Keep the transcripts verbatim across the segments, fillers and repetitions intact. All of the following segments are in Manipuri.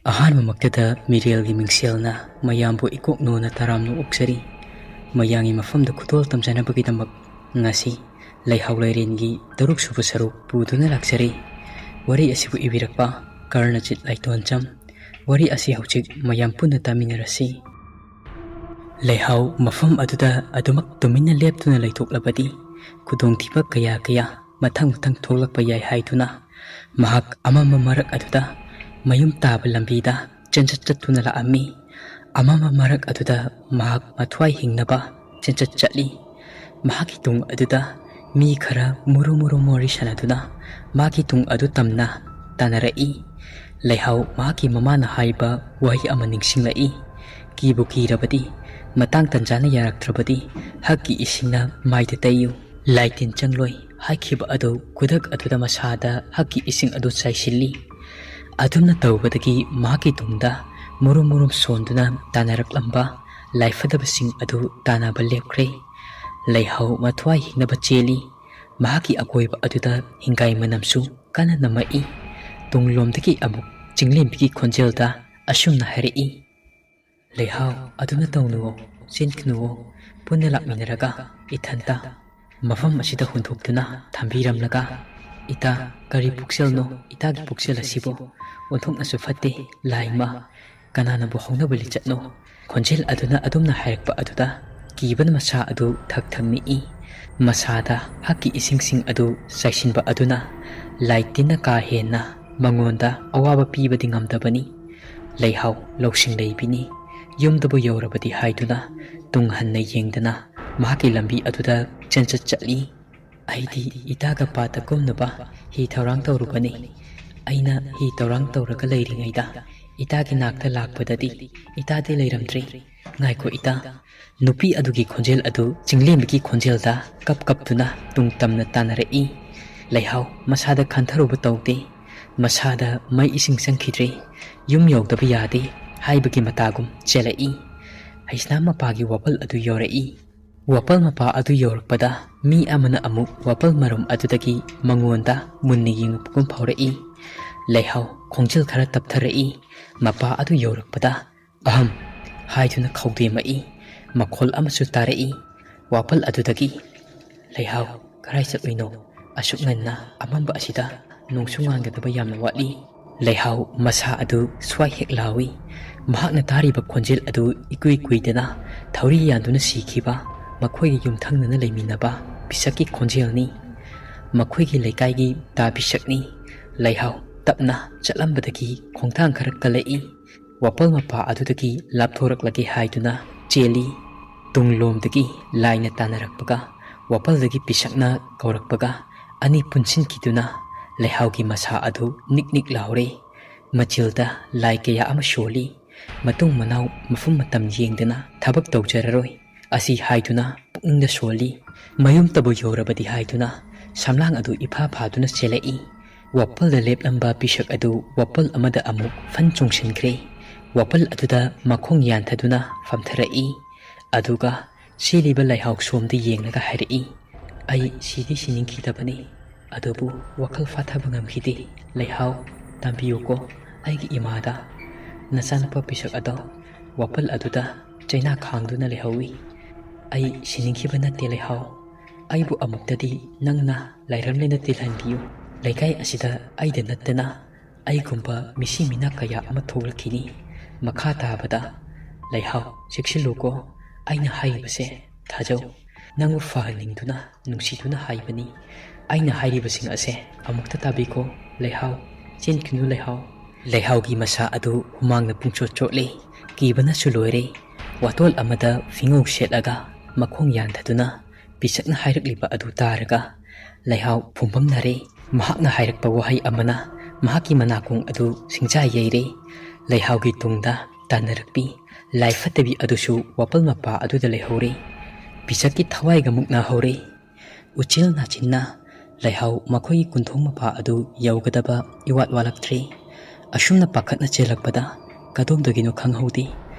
ꯑꯍꯥꯟꯕꯃꯛꯇꯗ ꯃꯤꯔꯦꯜꯒꯤ ꯃꯤꯡꯁꯦꯜꯅ ꯃꯌꯥꯝꯕꯨ ꯏꯀꯣꯛ ꯅꯣꯟꯅ ꯇꯔꯥꯝꯅ ꯑꯣꯛꯆꯔꯤ꯫ ꯃꯌꯥꯝꯒꯤ ꯃꯐꯝꯗ ꯈꯨꯗꯣꯜ ꯇꯝꯖꯅꯕꯒꯤꯗꯃꯛ ꯉꯁꯤ ꯂꯩꯍꯥꯎ ꯂꯩꯔꯦꯟꯒꯤ ꯇꯔꯨꯛ ꯁꯨꯕ ꯁꯔꯨꯛ ꯄꯨꯗꯨꯅ ꯂꯥꯛꯆꯔꯤ꯫ ꯋꯥꯔꯤ ꯑꯁꯤꯕꯨ ꯏꯕꯤꯔꯛꯄ ꯀꯔꯅꯖꯤꯠ ꯂꯥꯏꯇꯣꯟꯆꯝ꯫ ꯋꯥꯔꯤ ꯑꯁꯤ ꯍꯧꯖꯤꯛ ꯃꯌꯥꯝ ꯄꯨꯟꯅ ꯇꯥꯃꯤꯟꯅꯔꯁꯤ꯫ ꯂꯩꯍꯥꯎ ꯃꯐꯝ ꯑꯗꯨꯗ ꯑꯗꯨꯃꯛ ꯇꯨꯃꯤꯟꯅ ꯂꯦꯞꯇꯨꯅ ꯂꯩꯊꯣꯛꯂꯕꯗꯤ ꯈꯨꯗꯣꯡꯊꯤꯕ ꯀꯌꯥ ꯀꯌꯥ ꯃꯊꯪ ꯃꯊꯪ ꯊꯣꯛꯂꯛꯄ ꯌꯥꯏ ꯍꯥꯏꯗꯨꯅ ꯃꯍꯥꯛ ꯑꯃꯝꯕ ꯃꯔꯛ ꯑꯗꯨꯗ ꯃꯌꯨꯝ ꯇꯥꯕ ꯂꯝꯕꯤꯗ ꯆꯦꯟꯆꯠ ꯆꯠꯇꯨꯅ ꯂꯥꯛꯑꯝꯃꯤ꯫ ꯑꯃꯝꯕ ꯃꯔꯛ ꯑꯗꯨꯗ ꯃꯍꯥꯛ ꯃꯊ꯭ꯋꯥꯏ ꯍꯤꯡꯅꯕ ꯆꯦꯟꯆꯠ ꯆꯠꯂꯤ꯫ ꯃꯍꯥꯛꯀꯤ ꯇꯨꯡ ꯑꯗꯨꯗ ꯃꯤ ꯈꯔ ꯃꯨꯔꯨꯝ ꯃꯨꯔꯨꯝ ꯋꯥꯔꯤ ꯁꯥꯟꯅꯗꯨꯅ ꯃꯥꯒꯤ ꯇꯨꯡ ꯑꯗꯨ ꯇꯝꯅ ꯇꯥꯟꯅꯔꯛꯏ꯫ ꯂꯩꯍꯥꯎ ꯃꯍꯥꯛꯀꯤ ꯃꯃꯥꯅ ꯍꯥꯏꯕ ꯋꯥꯍꯩ ꯑꯃ ꯅꯤꯡꯁꯤꯡꯂꯛꯏ, "ꯀꯤꯕꯨ ꯀꯤꯔꯕꯗꯤ, ꯃꯇꯥꯡ ꯇꯟꯖꯥꯅ ꯌꯥꯔꯛꯇ꯭ꯔꯕꯗꯤ, ꯍꯛꯀꯤ ꯏꯁꯤꯡꯅ ꯃꯥꯏꯗ ꯇꯩꯌꯨ, ꯂꯥꯏ ꯇꯤꯟ ꯆꯪꯂꯣꯏ" ꯍꯥꯏꯈꯤꯕ ꯑꯗꯨ ꯈꯨꯗꯛ ꯑꯗꯨꯗ ꯃꯁꯥꯗ ꯍꯛꯀꯤ ꯏꯁꯤꯡ ꯑꯗꯨ ꯆꯥꯏꯁꯤꯜꯂꯤ꯫ ꯑꯗꯨꯝꯅ ꯇꯧꯕꯗꯒꯤ ꯃꯍꯥꯛꯀꯤ ꯇꯨꯡꯗ ꯃꯨꯔꯨꯝ ꯃꯨꯔꯨꯝ ꯁꯣꯟꯗꯨꯅ ꯇꯥꯟꯅꯔꯛꯂꯝꯕ ꯂꯥꯏꯐꯗꯕꯁꯤꯡ ꯑꯗꯨ ꯇꯥꯟꯅꯕ ꯂꯦꯞꯈ꯭ꯔꯦ꯫ ꯂꯩꯍꯥꯎ ꯃꯊ꯭ꯋꯥꯏ ꯍꯤꯡꯅꯕ ꯆꯦꯜꯂꯤ꯫ ꯃꯍꯥꯛꯀꯤ ꯑꯀꯣꯏꯕ ꯑꯗꯨꯗ ꯍꯤꯡꯒꯥꯏ ꯃꯅꯝꯁꯨ ꯀꯟꯅ ꯅꯝꯃꯛꯏ꯫ ꯇꯨꯡꯂꯣꯝꯗꯒꯤ ꯑꯃꯨꯛ ꯆꯤꯡꯂꯦꯝꯕꯤꯒꯤ ꯈꯣꯟꯖꯦꯜꯗ ꯑꯁꯨꯝꯅ ꯍꯥꯏꯔꯛꯏ, "ꯂꯩꯍꯥꯎ, ꯑꯗꯨꯅ ꯇꯧꯅꯨꯋꯣ, ꯆꯦꯟꯈꯤꯅꯨꯋꯣ, ꯄꯨꯟꯅ ꯂꯥꯛꯃꯤꯟꯅꯔꯒ ꯏꯊꯟꯇ ꯃꯐꯝ ꯑꯁꯤꯗ ꯍꯨꯟꯗꯣꯛꯇꯨꯅ ꯊꯝꯕꯤꯔꯝꯂꯒ, ꯏꯇꯥ, ꯀꯔꯤ ꯄꯨꯛꯆꯦꯜꯅꯣ ꯏꯇꯥꯒꯤ ꯄꯨꯛꯆꯦꯜ ꯑꯁꯤꯕꯨ? ꯑꯣꯟꯊꯣꯛꯅꯁꯨ ꯐꯠꯇꯦ, ꯂꯥꯏꯃ, ꯀꯅꯥꯅꯕꯨ ꯍꯧꯅꯕ ꯂꯤꯆꯠꯅꯣ?" ꯈꯣꯟꯖꯦꯜ ꯑꯗꯨꯅ ꯑꯗꯨꯝꯅ ꯍꯥꯏꯔꯛꯄ ꯑꯗꯨꯗ ꯀꯤꯕꯅ ꯃꯁꯥ ꯑꯗꯨ ꯊꯛ ꯊꯛ ꯅꯤꯛꯏ꯫ ꯃꯁꯥꯗ ꯍꯛꯀꯤ ꯏꯁꯤꯡꯁꯤꯡ ꯑꯗꯨ ꯆꯥꯏꯁꯤꯟꯕ ꯑꯗꯨꯅ ꯂꯥꯏ ꯇꯤꯟꯅ ꯀꯥ ꯍꯦꯟꯅ ꯃꯉꯣꯟꯗ ꯑꯋꯥꯕ ꯄꯤꯕꯗꯤ ꯉꯝꯗꯕꯅꯤ꯫ ꯂꯩꯍꯥꯎ ꯂꯧꯁꯤꯡ ꯂꯩꯕꯤꯅꯤ꯫ ꯌꯨꯝꯗꯕꯨ ꯌꯧꯔꯕꯗꯤ ꯍꯥꯏꯗꯨꯅ ꯇꯨꯡ ꯍꯟꯅ ꯌꯦꯡꯗꯅ ꯃꯍꯥꯛꯀꯤ ꯂꯝꯕꯤ ꯑꯗꯨꯗ ꯆꯦꯟꯆꯠ ꯆꯠꯂꯤ꯫ "ꯑꯩꯗꯤ ꯏꯇꯥꯒ ꯄꯥꯠꯇ ꯀꯨꯝꯅꯕ ꯍꯤ ꯊꯧꯔꯥꯡ ꯇꯧꯔꯨꯕꯅꯤ꯫ ꯑꯩꯅ ꯍꯤ ꯊꯧꯔꯥꯡ ꯇꯧꯔꯒ ꯂꯩꯔꯤꯉꯩꯗ ꯏꯇꯥꯒꯤ ꯅꯥꯛꯇ ꯂꯥꯛꯄꯗꯗꯤ ꯏꯇꯥꯗꯤ ꯂꯩꯔꯝꯗ꯭ꯔꯦ꯫ ꯉꯥꯏꯈꯣ ꯏꯇꯥ!" ꯅꯨꯄꯤ ꯑꯗꯨꯒꯤ ꯈꯣꯟꯖꯦꯜ ꯑꯗꯨ ꯆꯤꯡꯂꯦꯝꯕꯤꯒꯤ ꯈꯣꯟꯖꯦꯜꯗ ꯀꯞ ꯀꯞꯇꯨꯅ ꯇꯨꯡ ꯇꯝꯅ ꯇꯥꯟꯅꯔꯛꯏ꯫ ꯂꯩꯍꯥꯎ ꯃꯁꯥꯗ ꯈꯟꯊꯔꯨꯕ ꯇꯧꯗꯦ꯫ ꯃꯁꯥꯗ ꯃꯩ ꯏꯁꯤꯡ ꯆꯪꯈꯤꯗ꯭ꯔꯦ꯫ ꯌꯨꯝ ꯌꯧꯗꯕ ꯌꯥꯗꯦ ꯍꯥꯏꯕꯒꯤ ꯃꯇꯥꯒꯨꯝ ꯆꯦꯜꯂꯛꯏ꯫ ꯍꯩꯁꯅꯥꯝ ꯃꯄꯥꯒꯤ ꯋꯥꯄꯜ ꯑꯗꯨ ꯌꯧꯔꯛꯏ꯫ ꯋꯥꯄꯜ ꯃꯄꯥ ꯑꯗꯨ ꯌꯧꯔꯛꯄꯗ ꯃꯤ ꯑꯃꯅ ꯑꯃꯨꯛ ꯋꯥꯄꯜ ꯃꯔꯨꯝ ꯑꯗꯨꯗꯒꯤ ꯃꯉꯣꯟꯗ ꯃꯨꯟꯅ ꯌꯦꯡꯂꯛꯄꯒꯨꯝ ꯐꯥꯎꯔꯛꯏ꯫ ꯂꯩꯍꯥꯎ ꯈꯣꯡꯖꯦꯜ ꯈꯔ ꯇꯞꯊꯔꯛꯏ꯫ ꯃꯄꯥ ꯑꯗꯨ ꯌꯧꯔꯛꯄꯗ "ꯑꯍꯝ" ꯍꯥꯏꯗꯨꯅ ꯈꯧꯗꯦꯝꯃꯛꯏ꯫ ꯃꯈꯣꯜ ꯑꯃꯁꯨ ꯇꯥꯔꯛꯏ ꯋꯥꯄꯜ ꯑꯗꯨꯗꯒꯤ꯫ "ꯂꯩꯍꯥꯎ, ꯀꯔꯥꯏ ꯆꯠꯂꯨꯏꯅꯣ? ꯑꯁꯨꯛ ꯉꯟꯅ ꯑꯃꯝꯕ ꯑꯁꯤꯗ ꯅꯣꯡꯁꯨ ꯉꯥꯟꯒꯗꯕ ꯌꯥꯝꯅ ꯋꯥꯠꯂꯤ꯫" ꯂꯩꯍꯥꯎ ꯃꯁꯥ ꯑꯗꯨ ꯁ꯭ꯋꯥꯏ ꯍꯦꯛ ꯂꯥꯎꯏ꯫ ꯃꯍꯥꯛꯅ ꯇꯥꯔꯤꯕ ꯈꯣꯟꯖꯦꯜ ꯑꯗꯨ ꯏꯀꯨꯏ ꯀꯨꯏꯗꯅ ꯊꯧꯔꯤ ꯌꯥꯟꯗꯨꯅ ꯁꯤꯈꯤꯕ ꯃꯈꯣꯏꯒꯤ ꯌꯨꯝꯊꯪꯅꯅ ꯂꯩꯃꯤꯟꯅꯕ ꯄꯤꯁꯛꯀꯤ ꯈꯣꯟꯖꯦꯜꯅꯤ꯫ ꯃꯈꯣꯏꯒꯤ ꯂꯩꯀꯥꯏꯒꯤ ꯇꯥ ꯄꯤꯁꯛꯅꯤ꯫ ꯂꯩꯍꯥꯎ ꯇꯞꯅ ꯆꯠꯂꯝꯕꯗꯒꯤ ꯈꯣꯡꯊꯥꯡ ꯈꯔ ꯀꯜꯂꯛꯏ꯫ ꯋꯥꯄꯜ ꯃꯄꯥ ꯑꯗꯨꯗꯒꯤ ꯂꯥꯞꯊꯣꯔꯛꯂꯒꯦ ꯍꯥꯏꯗꯨꯅ ꯆꯦꯜꯂꯤ꯫ ꯇꯨꯡꯂꯣꯝꯗꯒꯤ ꯂꯥꯏꯅ ꯇꯥꯟꯅꯔꯛꯄꯒ ꯋꯥꯄꯜꯗꯒꯤ ꯄꯤꯁꯛꯅ ꯀꯧꯔꯛꯄꯒ ꯑꯅꯤ ꯄꯨꯟꯁꯤꯟꯈꯤꯗꯨꯅ ꯂꯩꯍꯥꯎꯒꯤ ꯃꯁꯥ ꯑꯗꯨ ꯅꯤꯛ ꯅꯤꯛ ꯂꯥꯎꯔꯦ꯫ ꯃꯆꯤꯜꯗ ꯂꯥꯏ ꯀꯌꯥ ꯑꯃ ꯁꯣꯜꯂꯤ꯫ ꯃꯇꯨꯡ ꯃꯅꯥꯎ ꯃꯐꯝ ꯃꯇꯝ ꯌꯦꯡꯗꯅ ꯊꯕꯛ ꯇꯧꯖꯔꯔꯣꯏ ꯑꯁꯤ ꯍꯥꯏꯗꯨꯅ ꯄꯨꯛꯅꯤꯡꯗ ꯁꯣꯜꯂꯤ꯫ ꯃꯌꯨꯝꯇꯕꯨ ꯌꯧꯔꯕꯗꯤ ꯍꯥꯏꯗꯨꯅ ꯁꯝꯂꯥꯡ ꯑꯗꯨ ꯏꯐꯥ ꯐꯥꯗꯨꯅ ꯆꯦꯜꯂꯛꯏ꯫ ꯋꯥꯄꯜꯗ ꯂꯦꯞꯂꯝꯕ ꯄꯤꯁꯛ ꯑꯗꯨ ꯋꯥꯄꯜ ꯑꯃꯗ ꯑꯃꯨꯛ ꯐꯟ ꯆꯣꯡꯁꯤꯟꯈ꯭ꯔꯦ꯫ ꯋꯥꯄꯜ ꯑꯗꯨꯗ ꯃꯈꯣꯡ ꯌꯥꯟꯊꯗꯨꯅ ꯐꯝꯊꯔꯛꯏ꯫ ꯑꯗꯨꯒ ꯆꯦꯜꯂꯤꯕ ꯂꯩꯍꯥꯎ ꯁꯣꯝꯗ ꯌꯦꯡꯂꯒ ꯍꯥꯏꯔꯛꯏ, "ꯑꯩ ꯁꯤꯗꯤ ꯁꯤꯅꯤꯡꯈꯤꯗꯕꯅꯤ, ꯑꯗꯨꯕꯨ ꯋꯥꯈꯜ ꯐꯥꯊꯕ ꯉꯝꯈꯤꯗꯦ꯫ ꯂꯩꯍꯥꯎ, ꯇꯝꯕꯤꯌꯨꯀꯣ ꯑꯩꯒꯤ ꯏꯃꯥꯗ꯫ ꯅꯆꯥꯅꯨꯄꯥ ꯄꯤꯁꯛ ꯑꯗꯣ ꯋꯥꯄꯜ ꯑꯗꯨꯗ ꯆꯩꯅꯥ ꯈꯥꯡꯗꯨꯅ ꯂꯩꯍꯧꯏ꯫ ꯑꯩ ꯁꯤꯅꯤꯡꯈꯤꯕ ꯅꯠꯇꯦ ꯂꯩꯍꯥꯎ꯫ ꯑꯩꯕꯨ ꯑꯃꯨꯛꯇꯗꯤ ꯅꯪꯅ ꯂꯥꯏꯔꯝꯂꯦꯟꯗ ꯇꯤꯜꯍꯟꯕꯤꯌꯨ꯫ ꯂꯩꯀꯥꯏ ꯑꯁꯤꯗ ꯑꯩꯗ ꯅꯠꯇꯅ ꯑꯩꯒꯨꯝꯕ ꯃꯤꯁꯤ ꯃꯤꯅꯥ ꯀꯌꯥ ꯑꯃ ꯊꯣꯛꯂꯛꯈꯤꯅꯤ꯫ ꯃꯈꯥ ꯇꯥꯕꯗ ꯂꯩꯍꯥꯎ, ꯆꯦꯛꯁꯤꯜꯂꯨꯀꯣ꯫ ꯑꯩꯅ ꯍꯥꯏꯔꯤꯕꯁꯦ ꯊꯥꯖꯧ꯫ ꯅꯪꯕꯨ ꯐꯍꯟꯅꯤꯡꯗꯨꯅ, ꯅꯨꯡꯁꯤꯗꯨꯅ ꯍꯥꯏꯕꯅꯤ꯫ ꯑꯩꯅ ꯍꯥꯏꯔꯤꯕꯁꯤꯡ ꯑꯁꯦ ꯑꯃꯨꯛꯇ ꯇꯥꯕꯤꯈꯣ꯫ ꯂꯩꯍꯥꯎ, ꯆꯦꯟꯈꯤꯅꯨ ꯂꯩꯍꯥꯎ꯫" ꯂꯩꯍꯥꯎꯒꯤ ꯃꯁꯥ ꯑꯗꯨ ꯍꯨꯃꯥꯡꯅ ꯄꯨꯡꯆꯣꯠ ꯆꯣꯠꯂꯦ꯫ ꯀꯤꯕꯅꯁꯨ ꯂꯣꯏꯔꯦ꯫ ꯋꯥꯇꯣꯜ ꯑꯃꯗ ꯐꯤꯉꯧ ꯁꯦꯠꯂꯒ ꯃꯈꯣꯡ ꯌꯥꯟꯊꯗꯨꯅ ꯄꯤꯁꯛꯅ ꯍꯥꯏꯔꯛꯂꯤꯕ ꯑꯗꯨ ꯇꯥꯔꯒ ꯂꯩꯍꯥꯎ ꯐꯨꯝꯕꯪꯅꯔꯦ꯫ ꯃꯍꯥꯛꯅ ꯍꯥꯏꯔꯛꯄ ꯋꯥꯍꯩ ꯑꯃꯅ ꯃꯍꯥꯛꯀꯤ ꯃꯅꯥꯀꯣꯡ ꯑꯗꯨ ꯁꯤꯡꯖꯥ ꯌꯩꯔꯦ꯫ ꯂꯩꯍꯥꯎꯒꯤ ꯇꯨꯡꯗ ꯇꯥꯟꯅꯔꯛꯄꯤ ꯂꯥꯏ ꯐꯠꯇꯕꯤ ꯑꯗꯨꯁꯨ ꯋꯥꯄꯜ ꯃꯄꯥ ꯑꯗꯨꯗ ꯂꯩꯍꯧꯔꯦ꯫ ꯄꯤꯁꯛꯀꯤ ꯊꯋꯥꯏꯒ ꯃꯨꯛꯅꯍꯧꯔꯦ꯫ ꯎꯆꯦꯜ ꯅꯥꯆꯤꯟꯅ ꯂꯩꯍꯥꯎ ꯃꯈꯣꯏꯒꯤ ꯀꯨꯟꯊꯣꯡ ꯃꯄꯥ ꯑꯗꯨ ꯌꯧꯒꯗꯕ ꯏꯋꯥꯠ ꯋꯥꯠꯂꯛꯇ꯭ꯔꯦ꯫ ꯑꯁꯨꯝꯅ ꯄꯥꯈꯠꯅ ꯆꯦꯜꯂꯛꯄꯗ ꯀꯗꯣꯝꯗꯒꯤꯅꯣ ꯈꯪꯍꯧꯗꯦ,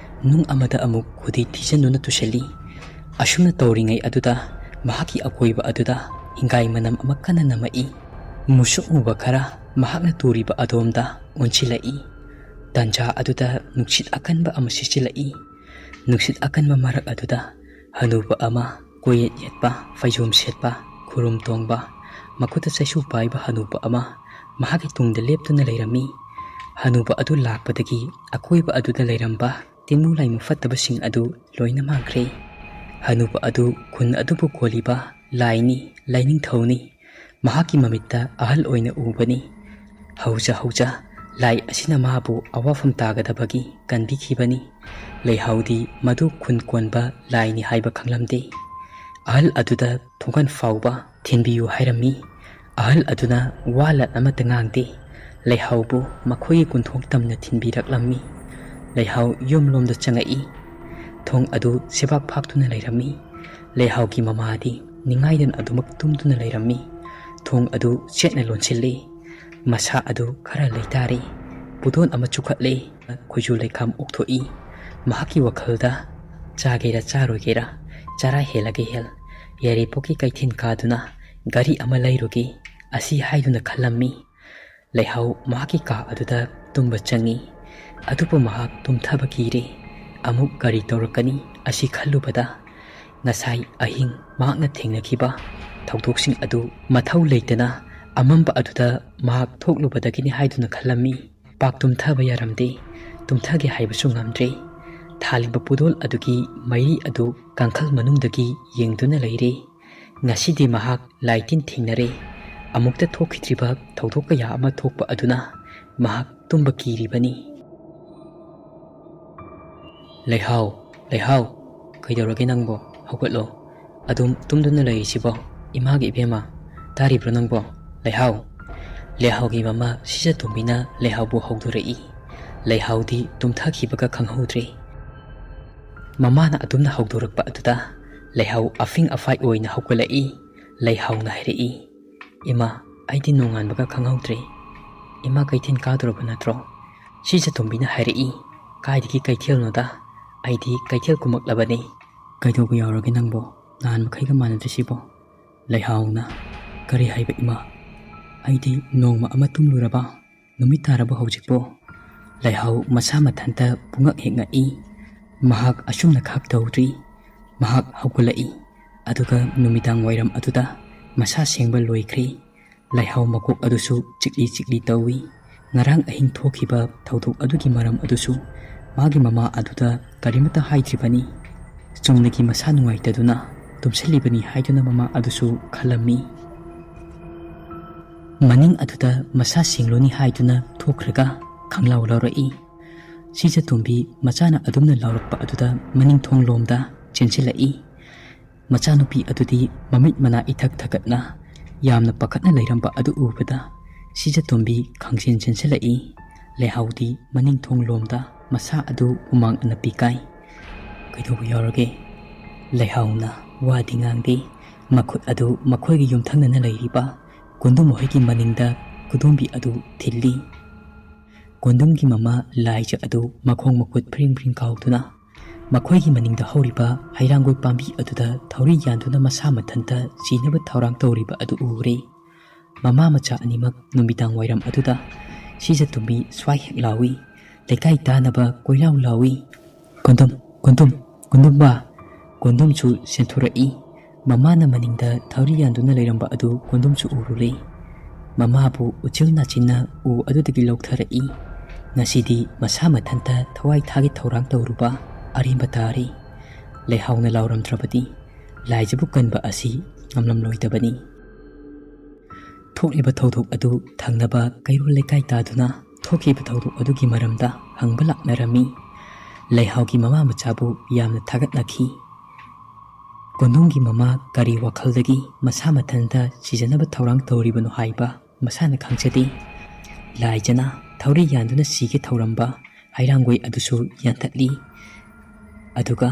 ꯅꯨꯡ ꯑꯃꯗ ꯑꯃꯨꯛ ꯈꯨꯗꯤ ꯊꯤꯖꯤꯟꯗꯨꯅ ꯇꯨꯁꯤꯜꯂꯤ꯫ ꯑꯁꯨꯝꯅ ꯇꯧꯔꯤꯉꯩ ꯑꯗꯨꯗ ꯃꯍꯥꯛꯀꯤ ꯑꯀꯣꯏꯕ ꯑꯗꯨꯗ ꯍꯤꯡꯒꯥꯏ ꯃꯅꯝ ꯑꯃ ꯀꯟꯅ ꯅꯝꯃꯛꯏ꯫ ꯃꯨꯁꯨꯛ ꯃꯨꯕ ꯈꯔ ꯃꯍꯥꯛꯅ ꯇꯨꯔꯤꯕ ꯑꯗꯣꯝꯗ ꯑꯣꯟꯁꯤꯜꯂꯛꯏ꯫ ꯇꯥꯟꯖꯥ ꯑꯗꯨꯗ ꯅꯨꯡꯁꯤꯠ ꯑꯀꯟꯕ ꯑꯃ ꯁꯤꯠꯆꯤꯜꯂꯛꯏ꯫ ꯅꯨꯡꯁꯤꯠ ꯑꯀꯟꯕ ꯃꯔꯛ ꯑꯗꯨꯗ ꯍꯅꯨꯕ ꯑꯃ, ꯀꯣꯌꯦꯠ ꯌꯦꯠꯄ, ꯐꯩꯖꯣꯝ ꯁꯦꯠꯄ, ꯈꯨꯔꯨꯝ ꯇꯣꯡꯕ, ꯃꯈꯨꯠꯇ ꯆꯩꯁꯨ ꯄꯥꯏꯕ ꯍꯅꯨꯕ ꯑꯃ ꯃꯍꯥꯛꯀꯤ ꯇꯨꯡꯗ ꯂꯦꯞꯇꯨꯅ ꯂꯩꯔꯝꯃꯤ꯫ ꯍꯅꯨꯕ ꯑꯗꯨ ꯂꯥꯛꯄꯗꯒꯤ ꯑꯀꯣꯏꯕ ꯑꯗꯨꯗ ꯂꯩꯔꯝꯕ ꯇꯤꯟꯃꯨ ꯂꯥꯏꯃꯨ ꯐꯠꯇꯕꯁꯤꯡ ꯑꯗꯨ ꯂꯣꯏꯅ ꯃꯥꯡꯈ꯭ꯔꯦ꯫ ꯍꯅꯨꯕ ꯑꯗꯨ ꯈꯨꯟ ꯑꯗꯨꯕꯨ ꯀꯣꯜꯂꯤꯕ ꯂꯥꯏꯅꯤ, ꯂꯥꯏꯅꯤꯡꯊꯧꯅꯤ꯫ ꯃꯍꯥꯛꯀꯤ ꯃꯃꯤꯠꯇ ꯑꯍꯜ ꯑꯣꯏꯅ ꯎꯕꯅꯤ꯫ ꯍꯧꯖ ꯍꯧꯖ ꯂꯥꯏ ꯑꯁꯤꯅ ꯃꯥꯕꯨ ꯑꯋꯥꯐꯝ ꯇꯥꯒꯗꯕꯒꯤ ꯀꯟꯕꯤꯈꯤꯕꯅꯤ꯫ ꯂꯩꯍꯥꯎꯗꯤ ꯃꯗꯨ ꯈꯨꯟ ꯀꯣꯟꯕ ꯂꯥꯏꯅꯤ ꯍꯥꯏꯕ ꯈꯪꯂꯝꯗꯦ꯫ ꯑꯍꯜ ꯑꯗꯨꯗ ꯊꯣꯡꯒꯥꯟ ꯐꯥꯎꯕ ꯊꯤꯟꯕꯤꯌꯨ ꯍꯥꯏꯔꯝꯃꯤ꯫ ꯑꯍꯜ ꯑꯗꯨꯅ ꯋꯥ ꯂꯥꯟ ꯑꯃꯠꯇ ꯉꯥꯡꯗꯦ꯫ ꯂꯩꯍꯥꯎꯕꯨ ꯃꯈꯣꯏꯒꯤ ꯀꯨꯟꯊꯣꯛ ꯇꯝꯅ ꯊꯤꯟꯕꯤꯔꯛꯂꯝꯃꯤ꯫ ꯂꯩꯍꯥꯎ ꯌꯨꯝꯂꯣꯝꯗ ꯆꯪꯉꯛꯏ꯫ ꯊꯣꯡ ꯑꯗꯨ ꯁꯦꯕꯥꯛ ꯐꯥꯛꯇꯨꯅ ꯂꯩꯔꯝꯃꯤ꯫ ꯂꯩꯍꯥꯎꯒꯤ ꯃꯃꯥꯗꯤ ꯅꯤꯡꯉꯥꯏꯗꯅ ꯑꯗꯨꯃꯛ ꯇꯨꯝꯗꯨꯅ ꯂꯩꯔꯝꯃꯤ꯫ ꯊꯣꯡ ꯑꯗꯨ ꯆꯦꯠꯅ ꯂꯣꯟꯁꯤꯜꯂꯤ꯫ ꯃꯁꯥ ꯑꯗꯨ ꯈꯔ ꯂꯩꯇꯥꯔꯦ꯫ ꯄꯨꯗꯣꯟ ꯑꯃ ꯆꯨꯈꯠꯂꯦ꯫ ꯈꯨꯖꯨ ꯂꯩꯈꯥꯝ ꯑꯣꯛꯊꯣꯛꯏ꯫ ꯃꯍꯥꯛꯀꯤ ꯋꯥꯈꯜꯗ, "ꯆꯥꯒꯦꯔꯥ ꯆꯥꯔꯣꯏꯒꯦꯔꯥ, ꯆꯔꯥ ꯍꯦꯜꯂꯒ ꯍꯦꯜ, ꯌꯥꯏꯔꯤꯄꯣꯛꯀꯤ ꯀꯩꯊꯦꯜ ꯀꯥꯗꯨꯅ ꯒꯥꯔꯤ ꯑꯃ ꯂꯩꯔꯨꯒꯦ" ꯑꯁꯤ ꯍꯥꯏꯗꯨꯅ ꯈꯜꯂꯝꯃꯤ꯫ ꯂꯩꯍꯥꯎ ꯃꯍꯥꯛꯀꯤ ꯀꯥ ꯑꯗꯨꯗ ꯇꯨꯝꯕ ꯆꯪꯉꯤ꯫ ꯑꯗꯨꯕꯨ ꯃꯍꯥꯛ ꯇꯨꯝꯊꯕ ꯀꯤꯔꯦ꯫ ꯑꯃꯨꯛ ꯀꯔꯤ ꯇꯧꯔꯛꯀꯅꯤ ꯑꯁꯤ ꯈꯜꯂꯨꯕꯗ, ꯉꯁꯥꯏ ꯑꯍꯤꯡ ꯃꯍꯥꯛꯅ ꯊꯦꯡꯅꯈꯤꯕ ꯊꯧꯗꯣꯛꯁꯤꯡ ꯑꯗꯨ ꯃꯊꯧ ꯂꯩꯇꯅ ꯑꯃꯝꯕ ꯑꯗꯨꯗ ꯃꯍꯥꯛ ꯊꯣꯛꯂꯨꯕꯗꯒꯤꯅꯤ ꯍꯥꯏꯗꯨꯅ ꯈꯜꯂꯝꯃꯤ꯫ ꯄꯥꯛ ꯇꯨꯝꯊꯕ ꯌꯥꯔꯝꯗꯦ꯫ ꯇꯨꯝꯊꯒꯦ ꯍꯥꯏꯕꯁꯨ ꯉꯝꯗ꯭ꯔꯦ꯫ ꯊꯥꯜꯂꯤꯕ ꯄꯨꯗꯣꯜ ꯑꯗꯨꯒꯤ ꯃꯩꯔꯤ ꯑꯗꯨ ꯀꯥꯡꯈꯜ ꯃꯅꯨꯡꯗꯒꯤ ꯌꯦꯡꯗꯨꯅ ꯂꯩꯔꯦ꯫ ꯉꯁꯤꯗꯤ ꯃꯍꯥꯛ ꯂꯥꯏꯇꯤꯟ ꯊꯦꯡꯅꯔꯦ꯫ ꯑꯃꯨꯛꯇ ꯊꯣꯛꯈꯤꯗ꯭ꯔꯤꯕ ꯊꯧꯗꯣꯛ ꯀꯌꯥ ꯑꯃ ꯊꯣꯛꯄ ꯑꯗꯨꯅ ꯃꯍꯥꯛ ꯇꯨꯝꯕ ꯀꯤꯔꯤꯕꯅꯤ꯫ "ꯂꯩꯍꯥꯎ, ꯂꯩꯍꯥꯎ, ꯀꯩꯗꯧꯔꯒꯦ ꯅꯪꯕꯣ? ꯍꯧꯒꯠꯂꯣ꯫ ꯑꯗꯨꯝ ꯇꯨꯝꯗꯨꯅ ꯂꯩꯔꯤꯁꯤꯕꯣ? ꯏꯃꯥꯒꯤ ꯏꯕꯦꯝꯃ, ꯇꯥꯔꯤꯕ꯭ꯔꯣ ꯅꯪꯕꯣ? ꯂꯩꯍꯥꯎ!" ꯂꯩꯍꯥꯎꯒꯤ ꯃꯃꯥ ꯁꯤꯖꯇꯣꯝꯕꯤꯅ ꯂꯩꯍꯥꯎꯕꯨ ꯍꯧꯗꯣꯔꯛꯏ꯫ ꯂꯩꯍꯥꯎꯗꯤ ꯇꯨꯝꯊꯈꯤꯕꯒ ꯈꯪꯍꯧꯗ꯭ꯔꯦ꯫ ꯃꯃꯥꯅ ꯑꯗꯨꯝꯅ ꯍꯧꯗꯣꯔꯛꯄ ꯑꯗꯨꯗ ꯂꯩꯍꯥꯎ ꯑꯐꯤꯡ ꯑꯐꯥꯏ ꯑꯣꯏꯅ ꯍꯧꯒꯠꯂꯛꯏ꯫ ꯂꯩꯍꯥꯎꯅ ꯍꯥꯏꯔꯛꯏ, "ꯏꯃꯥ, ꯑꯩꯗꯤ ꯅꯣꯡꯉꯥꯟꯕꯒ ꯈꯪꯍꯧꯗ꯭ꯔꯦ꯫ ꯏꯃꯥ ꯀꯩꯊꯦꯜ ꯀꯥꯗꯣꯔꯕ ꯅꯠꯇ꯭ꯔꯣ?" ꯁꯤꯖꯇꯣꯝꯕꯤꯅ ꯍꯥꯏꯔꯛꯏ, "ꯀꯥꯏꯗꯒꯤ ꯀꯩꯊꯦꯜꯅꯣꯗ? ꯑꯩꯗꯤ ꯀꯩꯊꯦꯜ ꯀꯨꯝꯃꯛꯂꯕꯅꯤ꯫" "ꯀꯩꯗꯧꯕ ꯌꯥꯎꯔꯒꯦ ꯅꯪꯕꯣ? ꯅꯍꯥꯟ ꯃꯈꯩꯒ ꯃꯥꯟꯅꯗ꯭ꯔꯤꯁꯤꯕꯣ?" ꯂꯩꯍꯥꯎꯅ, "ꯀꯔꯤ ꯍꯥꯏꯕ ꯏꯃꯥ? ꯑꯩꯗꯤ ꯅꯣꯡꯃ ꯑꯃ ꯇꯨꯝꯂꯨꯔꯕ?" "ꯅꯨꯃꯤꯠ ꯇꯥꯔꯕ ꯍꯧꯖꯤꯛꯄꯣ?" ꯂꯩꯍꯥꯎ ꯃꯁꯥ ꯃꯊꯟꯇ ꯄꯨꯡꯉꯛ ꯍꯦꯛ ꯉꯛꯏ꯫ ꯃꯍꯥꯛ ꯑꯁꯨꯝꯅ ꯈꯥꯛ ꯇꯧꯗ꯭ꯔꯤ꯫ ꯃꯍꯥꯛ ꯍꯧꯒꯠꯂꯛꯏ꯫ ꯑꯗꯨꯒ ꯅꯨꯃꯤꯗꯥꯡ ꯋꯥꯏꯔꯝ ꯑꯗꯨꯗ ꯃꯁꯥ ꯁꯦꯡꯕ ꯂꯣꯏꯈ꯭ꯔꯦ꯫ ꯂꯩꯍꯥꯎ ꯃꯀꯣꯛ ꯑꯗꯨꯁꯨ ꯆꯤꯛꯂꯤ ꯆꯤꯛꯂꯤ ꯇꯧꯏ꯫ ꯉꯔꯥꯡ ꯑꯍꯤꯡ ꯊꯣꯛꯈꯤꯕ ꯊꯧꯗꯣꯛ ꯑꯗꯨꯒꯤ ꯃꯔꯝ ꯑꯗꯨꯁꯨ ꯃꯥꯒꯤ ꯃꯃꯥ ꯑꯗꯨꯗ ꯀꯔꯤꯃꯠꯇ ꯍꯥꯏꯗ꯭ꯔꯤꯕꯅꯤ꯫ ꯆꯨꯝꯅꯒꯤ ꯃꯁꯥ ꯅꯨꯡꯉꯥꯏꯇꯗꯨꯅ ꯇꯨꯝꯁꯤꯜꯂꯤꯕꯅꯤ ꯍꯥꯏꯗꯨꯅ ꯃꯃꯥ ꯑꯗꯨꯁꯨ ꯈꯜꯂꯝꯃꯤ꯫ ꯃꯅꯤꯡ ꯑꯗꯨꯗ ꯃꯁꯥ ꯁꯦꯡꯂꯨꯅꯤ ꯍꯥꯏꯗꯨꯅ ꯊꯣꯛꯈ꯭ꯔꯒ ꯈꯪꯂꯥꯎ ꯂꯥꯎꯔꯛꯏ꯫ ꯁꯤꯖꯇꯣꯝꯕꯤ ꯃꯆꯥꯅ ꯑꯗꯨꯝꯅ ꯂꯥꯎꯔꯛꯄ ꯑꯗꯨꯗ ꯃꯅꯤꯡ ꯊꯣꯡ ꯂꯣꯝꯗ ꯆꯦꯟꯁꯤꯜꯂꯛꯏ꯫ ꯃꯆꯥꯅꯨꯄꯤ ꯑꯗꯨꯗꯤ ꯃꯃꯤꯠ ꯃꯅꯥ ꯏꯊꯛ ꯊꯛꯀꯠꯅ ꯌꯥꯝꯅ ꯄꯥꯈꯠꯅ ꯂꯩꯔꯝꯕ ꯑꯗꯨ ꯎꯕꯗ ꯁꯤꯖꯇꯣꯝꯕꯤ ꯈꯪꯁꯦꯟ ꯆꯦꯟꯁꯤꯜꯂꯛꯏ꯫ ꯂꯩꯍꯥꯎꯗꯤ ꯃꯅꯤꯡ ꯊꯣꯡ ꯂꯣꯝꯗ ꯃꯁꯥ ꯑꯗꯨ ꯍꯨꯃꯥꯡ ꯑꯅꯞꯄꯤ ꯀꯥꯏ꯫ "ꯀꯩꯗꯧꯕ ꯌꯥꯎꯔꯒꯦ?" ꯂꯩꯍꯥꯎꯅ ꯋꯥꯗꯤ ꯉꯥꯡꯗꯦ꯫ ꯃꯈꯨꯠ ꯑꯗꯨ ꯃꯈꯣꯏꯒꯤ ꯌꯨꯝꯊꯪꯅꯅ ꯂꯩꯔꯤꯕ ꯀꯨꯟꯗꯨꯝ ꯃꯈꯣꯏꯒꯤ ꯃꯅꯤꯡꯗ ꯈꯨꯗꯣꯝꯕꯤ ꯑꯗꯨ ꯊꯤꯜꯂꯤ꯫ ꯀꯣꯟꯗꯨꯝꯒꯤ ꯃꯃꯥ ꯂꯥꯏꯖ ꯑꯗꯨ ꯃꯈꯣꯡ ꯃꯈꯨꯠ ꯐ꯭ꯔꯤꯡ ꯐ꯭ꯔꯤꯡ ꯀꯥꯎꯗꯨꯅ ꯃꯈꯣꯏꯒꯤ ꯃꯅꯤꯡꯗ ꯍꯧꯔꯤꯕ ꯍꯩꯔꯥꯡꯒꯣꯏ ꯄꯥꯝꯕꯤ ꯑꯗꯨꯗ ꯊꯧꯔꯤ ꯌꯥꯟꯗꯨꯅ ꯃꯁꯥ ꯃꯊꯟꯇ ꯁꯤꯅꯕ ꯊꯧꯔꯥꯡ ꯇꯧꯔꯤꯕ ꯑꯗꯨ ꯎꯔꯦ꯫ ꯃꯃꯥ ꯃꯆꯥ ꯑꯅꯤꯃꯛ ꯅꯨꯃꯤꯗꯥꯡ ꯋꯥꯏꯔꯝ ꯑꯗꯨꯗ ꯁꯤꯖ ꯇꯨꯝꯕꯤ ꯁ꯭ꯋꯥꯏ ꯍꯦꯛ ꯂꯥꯎꯏ꯫ ꯂꯩꯀꯥꯏ ꯇꯥꯅꯕ ꯀꯣꯏꯂꯥꯎ ꯂꯥꯎꯏ꯫ "ꯀꯣꯟꯗꯨꯝ, ꯀꯣꯟꯗꯨꯝ, ꯀꯣꯟꯗꯨꯝꯕ!" ꯀꯣꯟꯗꯨꯝꯁꯨ ꯁꯦꯟꯊꯣꯔꯛꯏ꯫ ꯃꯃꯥꯅ ꯃꯅꯤꯡꯗ ꯊꯧꯔꯤ ꯌꯥꯟꯗꯨꯅ ꯂꯩꯔꯝꯕ ꯑꯗꯨ ꯀꯣꯟꯗꯨꯝꯁꯨ ꯎꯔꯨꯔꯦ꯫ ꯃꯃꯥꯕꯨ ꯎꯆꯤꯜ ꯅꯥꯆꯤꯟꯅ ꯎ ꯑꯗꯨꯗꯒꯤ ꯂꯧꯊꯔꯛꯏ꯫ ꯉꯁꯤꯗꯤ ꯃꯁꯥ ꯃꯊꯟꯇ ꯊꯋꯥꯏ ꯊꯥꯒꯤ ꯊꯧꯔꯥꯡ ꯇꯧꯔꯨꯕ ꯑꯔꯦꯝꯕ ꯇꯥꯔꯦ꯫ ꯂꯩꯍꯥꯎꯅ ꯂꯥꯎꯔꯝꯗ꯭ꯔꯕꯗꯤ ꯂꯥꯏꯖꯕꯨ ꯀꯟꯕ ꯑꯁꯤ ꯉꯝꯂꯝꯂꯣꯏꯗꯕꯅꯤ꯫ ꯊꯣꯛꯂꯤꯕ ꯊꯧꯗꯣꯛ ꯑꯗꯨ ꯊꯪꯅꯕ ꯀꯩꯔꯣꯜ ꯂꯩꯀꯥꯏ ꯇꯥꯗꯨꯅ ꯊꯣꯛꯈꯤꯕ ꯊꯧꯗꯣꯛ ꯑꯗꯨꯒꯤ ꯃꯔꯝꯗ ꯍꯪꯕ ꯂꯥꯛꯅꯔꯝꯃꯤ꯫ ꯂꯩꯍꯥꯎꯒꯤ ꯃꯃꯥ ꯃꯆꯥꯕꯨ ꯌꯥꯝꯅ ꯊꯥꯒꯠꯅꯈꯤ꯫ ꯀꯣꯟꯗꯨꯝꯒꯤ ꯃꯃꯥ ꯀꯔꯤ ꯋꯥꯈꯜꯗꯒꯤ ꯃꯁꯥ ꯃꯊꯟꯇ ꯁꯤꯖꯅꯕ ꯊꯧꯔꯥꯡ ꯇꯧꯔꯤꯕꯅꯣ ꯍꯥꯏꯕ ꯃꯁꯥꯅ ꯈꯪꯖꯗꯦ꯫ ꯂꯥꯏꯖꯅ ꯊꯧꯔꯤ ꯌꯥꯟꯗꯨꯅ ꯁꯤꯒꯦ ꯊꯧꯔꯝꯕ ꯍꯩꯔꯥꯡꯒꯣꯏ ꯑꯗꯨꯁꯨ ꯌꯥꯟꯊꯠꯂꯤ꯫ ꯑꯗꯨꯒ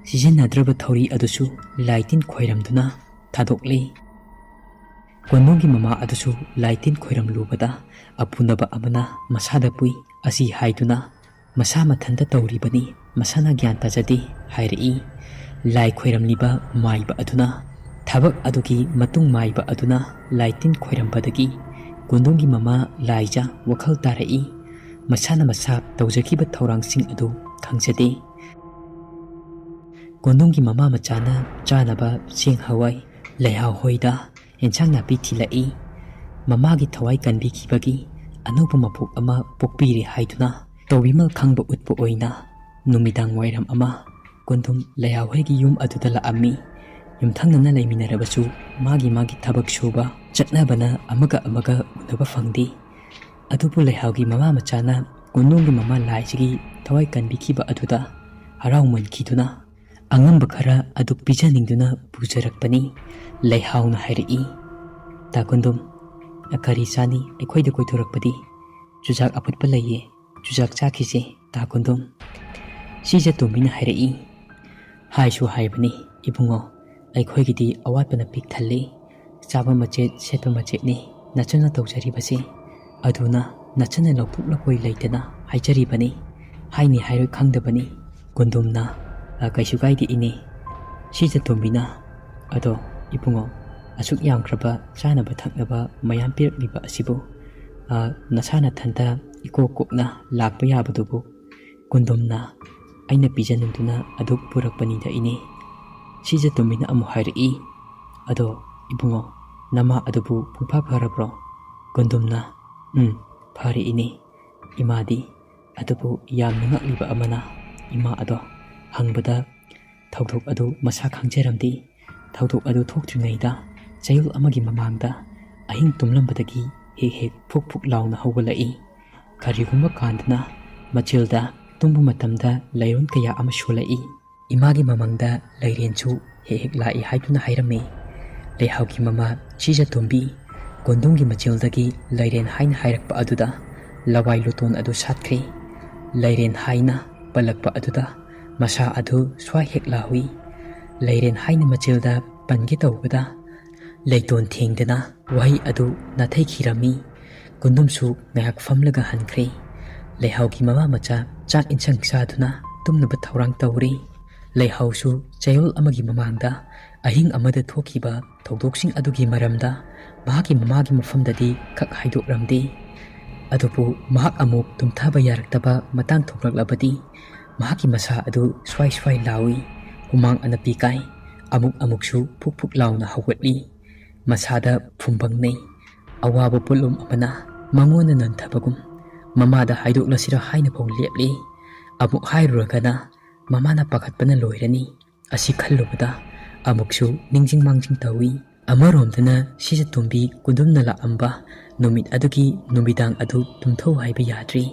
ꯁꯤꯖꯤꯟꯅꯗ꯭ꯔꯕ ꯊꯧꯔꯤ ꯑꯗꯨꯁꯨ ꯂꯥꯏ ꯇꯤꯟ ꯈꯣꯏꯔꯝꯗꯨꯅ ꯊꯥꯗꯣꯛꯂꯤ꯫ ꯀꯣꯟꯗꯨꯝꯒꯤ ꯃꯃꯥ ꯑꯗꯨꯁꯨ ꯂꯥꯏ ꯇꯤꯟ ꯈꯣꯏꯔꯝꯂꯨꯕꯗ ꯑꯄꯨꯅꯕ ꯑꯃꯅ ꯃꯁꯥꯗ ꯄꯨꯏ꯫ ꯑꯁꯤ ꯍꯥꯏꯗꯨꯅ ꯃꯁꯥ ꯃꯊꯟꯇ ꯇꯧꯔꯤꯕꯅꯤ, ꯃꯁꯥꯅ ꯒ꯭ꯌꯥꯟ ꯇꯥꯖꯗꯦ ꯍꯥꯏꯔꯛꯏ꯫ ꯂꯥꯏ ꯈꯣꯏꯔꯝꯂꯤꯕ ꯃꯥꯏꯕ ꯑꯗꯨꯅ ꯊꯕꯛ ꯑꯗꯨꯒꯤ ꯃꯇꯨꯡ ꯃꯥꯏꯕ ꯑꯗꯨꯅ ꯂꯥꯏ ꯇꯤꯟ ꯈꯣꯏꯔꯝꯕꯗꯒꯤ ꯀꯣꯟꯗꯣꯡꯒꯤ ꯃꯃꯥ ꯂꯥꯏꯖꯥ ꯋꯥꯈꯜ ꯇꯥꯔꯛꯏ꯫ ꯃꯁꯥꯅ ꯃꯁꯥ ꯇꯧꯖꯈꯤꯕ ꯊꯧꯔꯥꯡꯁꯤꯡ ꯑꯗꯨ ꯈꯪꯖꯗꯦ꯫ ꯀꯣꯟꯗꯣꯡꯒꯤ ꯃꯃꯥ ꯃꯆꯥꯅ ꯆꯥꯅꯕ ꯆꯦꯡ, ꯍꯋꯥꯏ, ꯂꯩꯍꯥꯎ ꯍꯣꯏꯗ ꯑꯦꯟꯁꯥꯡ ꯅꯥꯄꯤ ꯊꯤꯜꯂꯛꯏ꯫ ꯃꯃꯥꯒꯤ ꯊꯋꯥꯏ ꯀꯟꯕꯤꯈꯤꯕꯒꯤ ꯑꯅꯧꯕ ꯃꯄꯣꯛ ꯑꯃ ꯄꯣꯛꯄꯤꯔꯦ ꯍꯥꯏꯗꯨꯅ ꯇꯧꯕꯤꯃꯜ ꯈꯪꯕ ꯎꯠꯄ ꯑꯣꯏꯅ ꯅꯨꯃꯤꯗꯥꯡ ꯋꯥꯏꯔꯝ ꯑꯃ ꯀꯣꯟꯗꯣꯡ ꯂꯩꯍꯥꯎ ꯍꯣꯏꯒꯤ ꯌꯨꯝ ꯑꯗꯨꯗ ꯂꯥꯛꯑꯝꯃꯤ꯫ ꯌꯨꯝꯊꯪꯅꯅ ꯂꯩꯃꯤꯟꯅꯔꯕꯁꯨ ꯃꯥꯒꯤ ꯃꯥꯒꯤ ꯊꯕꯛ ꯁꯨꯕ ꯆꯠꯅꯕꯅ ꯑꯃꯒ ꯑꯃꯒ ꯎꯅꯕ ꯐꯪꯗꯦ꯫ ꯑꯗꯨꯕꯨ ꯂꯩꯍꯥꯎꯒꯤ ꯃꯃꯥ ꯃꯆꯥꯅ ꯀꯣꯟꯗꯣꯡꯒꯤ ꯃꯃꯥ ꯂꯥꯏꯁꯤꯒꯤ ꯊꯋꯥꯏ ꯀꯟꯕꯤꯈꯤꯕ ꯑꯗꯨꯗ ꯍꯔꯥꯎꯃꯟꯈꯤꯗꯨꯅ ꯑꯉꯝꯕ ꯈꯔ ꯑꯗꯨ ꯄꯤꯖꯅꯤꯡꯗꯨꯅ ꯄꯨꯖꯔꯛꯄꯅꯤ꯫ ꯂꯩꯍꯥꯎꯅ ꯍꯥꯏꯔꯛꯏ, "ꯇꯥ ꯀꯣꯟꯗꯣꯡ, ꯀꯔꯤ ꯆꯥꯅꯤ? ꯑꯩꯈꯣꯏꯗ ꯀꯣꯏꯊꯣꯔꯛꯄꯗꯤ ꯆꯨꯖꯥꯛ ꯑꯐꯨꯠꯄ ꯂꯩꯌꯦ, ꯆꯨꯖꯥꯛ ꯆꯥꯈꯤꯁꯦ ꯇꯥ ꯀꯣꯟꯗꯣꯡ꯫" ꯁꯤꯖꯇꯣꯝꯕꯤꯅ ꯍꯥꯏꯔꯛꯏ, "ꯍꯥꯏꯁꯨ ꯍꯥꯏꯕꯅꯤ ꯏꯕꯨꯡꯉꯣ, ꯑꯩꯈꯣꯏꯒꯤꯗꯤ ꯑꯋꯥꯠꯄꯅ ꯄꯤꯛ ꯊꯜꯂꯤ꯫ ꯆꯥꯕ ꯃꯆꯦꯠ ꯁꯦꯠꯄ ꯃꯆꯦꯠꯅꯤ ꯅꯆꯟꯅ ꯇꯧꯖꯔꯤꯕꯁꯤ꯫ ꯑꯗꯨꯅ ꯅꯆꯟꯅ ꯂꯧꯕꯨꯛ ꯂꯧꯀꯣꯏ ꯂꯩꯇꯅ ꯍꯥꯏꯖꯔꯤꯕꯅꯤ꯫ ꯍꯥꯏꯅꯤ ꯍꯥꯏꯔꯣꯏ ꯈꯪꯗꯕꯅꯤ꯫" ꯀꯣꯟꯗꯣꯡꯅ, "ꯑ, ꯀꯩꯁꯨ ꯀꯥꯏꯗꯦ ꯏꯅꯦ꯫" ꯁꯤꯖꯇꯣꯝꯕꯤꯅ, "ꯑꯗꯣ ꯏꯕꯨꯡꯉꯣ, ꯑꯁꯨꯛ ꯌꯥꯝꯈ꯭ꯔꯕ ꯆꯥꯅꯕ ꯊꯛꯅꯕ ꯃꯌꯥꯝ ꯄꯤꯔꯛꯂꯤꯕ ꯑꯁꯤꯕꯨ, ꯑ, ꯅꯁꯥ ꯅꯊꯟꯇ ꯏꯀꯣꯛ ꯀꯣꯛꯅ ꯂꯥꯛꯄ ꯌꯥꯕꯗꯨꯕꯨ?" ꯀꯣꯟꯗꯣꯡꯅ, "ꯑꯩꯅ ꯄꯤꯖꯅꯤꯡꯗꯨꯅ ꯑꯗꯨꯛ ꯄꯨꯔꯛꯄꯅꯤꯗ ꯏꯅꯦ꯫" ꯁꯤꯖꯇꯣꯝꯕꯤꯅ ꯑꯃꯨꯛ ꯍꯥꯏꯔꯛꯏ, "ꯑꯗꯣ ꯏꯕꯨꯡꯉꯣ, ꯅꯃꯥ ꯑꯗꯨꯕꯨ ꯄꯨꯡꯐꯥ ꯐꯔꯕ꯭ꯔꯣ?" ꯀꯣꯟꯗꯣꯡꯅ, "ꯎꯝ, ꯐꯔꯦ ꯏꯅꯦ꯫ ꯏꯃꯥꯗꯤ, ꯑꯗꯨꯕꯨ ꯌꯥꯝꯅ ꯉꯛꯂꯤꯕ ꯑꯃꯅ, ꯏꯃꯥ ꯑꯗꯣ ꯍꯪꯕꯗ ꯊꯧꯗꯣꯛ ꯑꯗꯨ ꯃꯁꯥ ꯈꯪꯖꯔꯝꯗꯦ꯫ ꯊꯧꯗꯣꯛ ꯑꯗꯨ ꯊꯣꯛꯇ꯭ꯔꯤꯉꯩꯗ ꯆꯌꯣꯜ ꯑꯃꯒꯤ ꯃꯃꯥꯡꯗ ꯑꯍꯤꯡ ꯇꯨꯝꯂꯝꯕꯗꯒꯤ ꯍꯦꯛ ꯍꯦꯛ ꯐꯨꯛ ꯐꯨꯛ ꯂꯥꯎꯅ ꯍꯧꯒꯠꯂꯛꯏ꯫ ꯀꯔꯤꯒꯨꯝꯕ ꯀꯥꯟꯗꯅ ꯃꯆꯤꯜꯗ ꯇꯨꯝꯕ ꯃꯇꯝꯗ ꯂꯩꯔꯣꯟ ꯀꯌꯥ ꯑꯃ ꯁꯣꯜꯂꯛꯏ꯫ ꯏꯃꯥꯒꯤ ꯃꯃꯥꯡꯗ ꯂꯩꯔꯦꯟꯁꯨ ꯍꯦꯛ ꯍꯦꯛ ꯂꯥꯛꯏ" ꯍꯥꯏꯗꯨꯅ ꯍꯥꯏꯔꯝꯃꯤ꯫ ꯂꯩꯍꯥꯎꯒꯤ ꯃꯃꯥ ꯁꯤꯖꯇꯣꯝꯕꯤ ꯀꯣꯟꯗꯣꯡꯒꯤ ꯃꯆꯤꯜꯗꯒꯤ ꯂꯩꯔꯦꯟ ꯍꯥꯏꯅ ꯍꯥꯏꯔꯛꯄ ꯑꯗꯨꯗ ꯂꯋꯥꯏ ꯂꯨꯇꯣꯟ ꯑꯗꯨ ꯁꯥꯠꯈ꯭ꯔꯦ꯫ ꯂꯩꯔꯦꯟ ꯍꯥꯏꯅ ꯄꯜꯂꯛꯄ ꯑꯗꯨꯗ ꯃꯁꯥ ꯑꯗꯨ ꯁ꯭ꯋꯥꯏ ꯍꯦꯛ ꯂꯥꯎꯏ꯫ ꯂꯩꯔꯦꯟ ꯍꯥꯏꯅ ꯃꯆꯤꯜꯗ ꯄꯟꯒꯦ ꯇꯧꯕꯗ ꯂꯩꯇꯣꯟ ꯊꯦꯡꯗꯅ ꯋꯥꯍꯩ ꯑꯗꯨ ꯅꯥꯊꯩꯈꯤꯔꯝꯃꯤ꯫ ꯀꯣꯟꯗꯣꯡꯁꯨ ꯉꯥꯏꯍꯥꯛ ꯐꯝꯂꯒ ꯍꯟꯈ꯭ꯔꯦ꯫ ꯂꯩꯍꯥꯎꯒꯤ ꯃꯃꯥ ꯃꯆꯥ ꯆꯥꯛ ꯏꯟꯁꯥꯡ ꯆꯥꯗꯨꯅ ꯇꯨꯝꯅꯕ ꯊꯧꯔꯥꯡ ꯇꯧꯔꯦ꯫ ꯂꯩꯍꯥꯎꯁꯨ ꯆꯌꯣꯜ ꯑꯃꯒꯤ ꯃꯃꯥꯡꯗ ꯑꯍꯤꯡ ꯑꯃꯗ ꯊꯣꯛꯈꯤꯕ ꯊꯧꯗꯣꯛꯁꯤꯡ ꯑꯗꯨꯒꯤ ꯃꯔꯝꯗ ꯃꯍꯥꯛꯀꯤ ꯃꯃꯥꯒꯤ ꯃꯐꯝꯗꯗꯤ ꯈꯛ ꯍꯥꯏꯗꯣꯛꯂꯝꯗꯦ꯫ ꯑꯗꯨꯕꯨ ꯃꯍꯥꯛ ꯑꯃꯨꯛ ꯇꯨꯝꯊꯕ ꯌꯥꯔꯛꯇꯕ ꯃꯇꯥꯡ ꯊꯣꯛꯂꯛꯂꯕꯗꯤ ꯃꯍꯥꯛꯀꯤ ꯃꯁꯥ ꯑꯗꯨ ꯁ꯭ꯋꯥꯏ ꯁ꯭ꯋꯥꯏ ꯂꯥꯎꯏ, ꯍꯨꯃꯥꯡ ꯑꯅꯞꯄꯤ ꯀꯥꯏ, ꯑꯃꯨꯛ ꯑꯃꯨꯛꯁꯨ ꯐꯨꯛ ꯐꯨꯛ ꯂꯥꯎꯅ ꯍꯧꯒꯠꯂꯤ꯫ ꯃꯁꯥꯗ ꯐꯨꯝꯕꯪꯅꯩ꯫ ꯑꯋꯥꯕ ꯄꯣꯠꯂꯨꯝ ꯑꯃꯅ ꯃꯉꯣꯟꯗ ꯅꯟꯊꯕꯒꯨꯝ꯫ ꯃꯃꯥꯗ ꯍꯥꯏꯗꯣꯛꯂꯁꯤꯔ ꯍꯥꯏꯅ ꯐꯥꯎ ꯂꯦꯞꯂꯤ꯫ ꯑꯃꯨꯛ ꯍꯥꯏꯔꯨꯔꯒꯅ ꯃꯃꯥꯅ ꯄꯥꯈꯠꯄꯅ ꯂꯣꯏꯔꯅꯤ꯫ ꯑꯁꯤ ꯈꯜꯂꯨꯕꯗ ꯑꯃꯨꯛꯁꯨ ꯅꯤꯡꯖꯤꯡ ꯃꯥꯡꯖꯤꯡ ꯇꯧꯏ꯫ ꯑꯃꯔꯣꯝꯗꯅ ꯁꯤꯖꯇꯣꯝꯕꯤ ꯀꯨꯗꯨꯝꯅ ꯂꯥꯛꯂꯝꯕ ꯅꯨꯃꯤꯠ ꯑꯗꯨꯒꯤ ꯅꯨꯃꯤꯗꯥꯡ ꯑꯗꯨ ꯇꯨꯝꯊꯧ ꯍꯥꯏꯕ ꯌꯥꯗ꯭ꯔꯤ꯫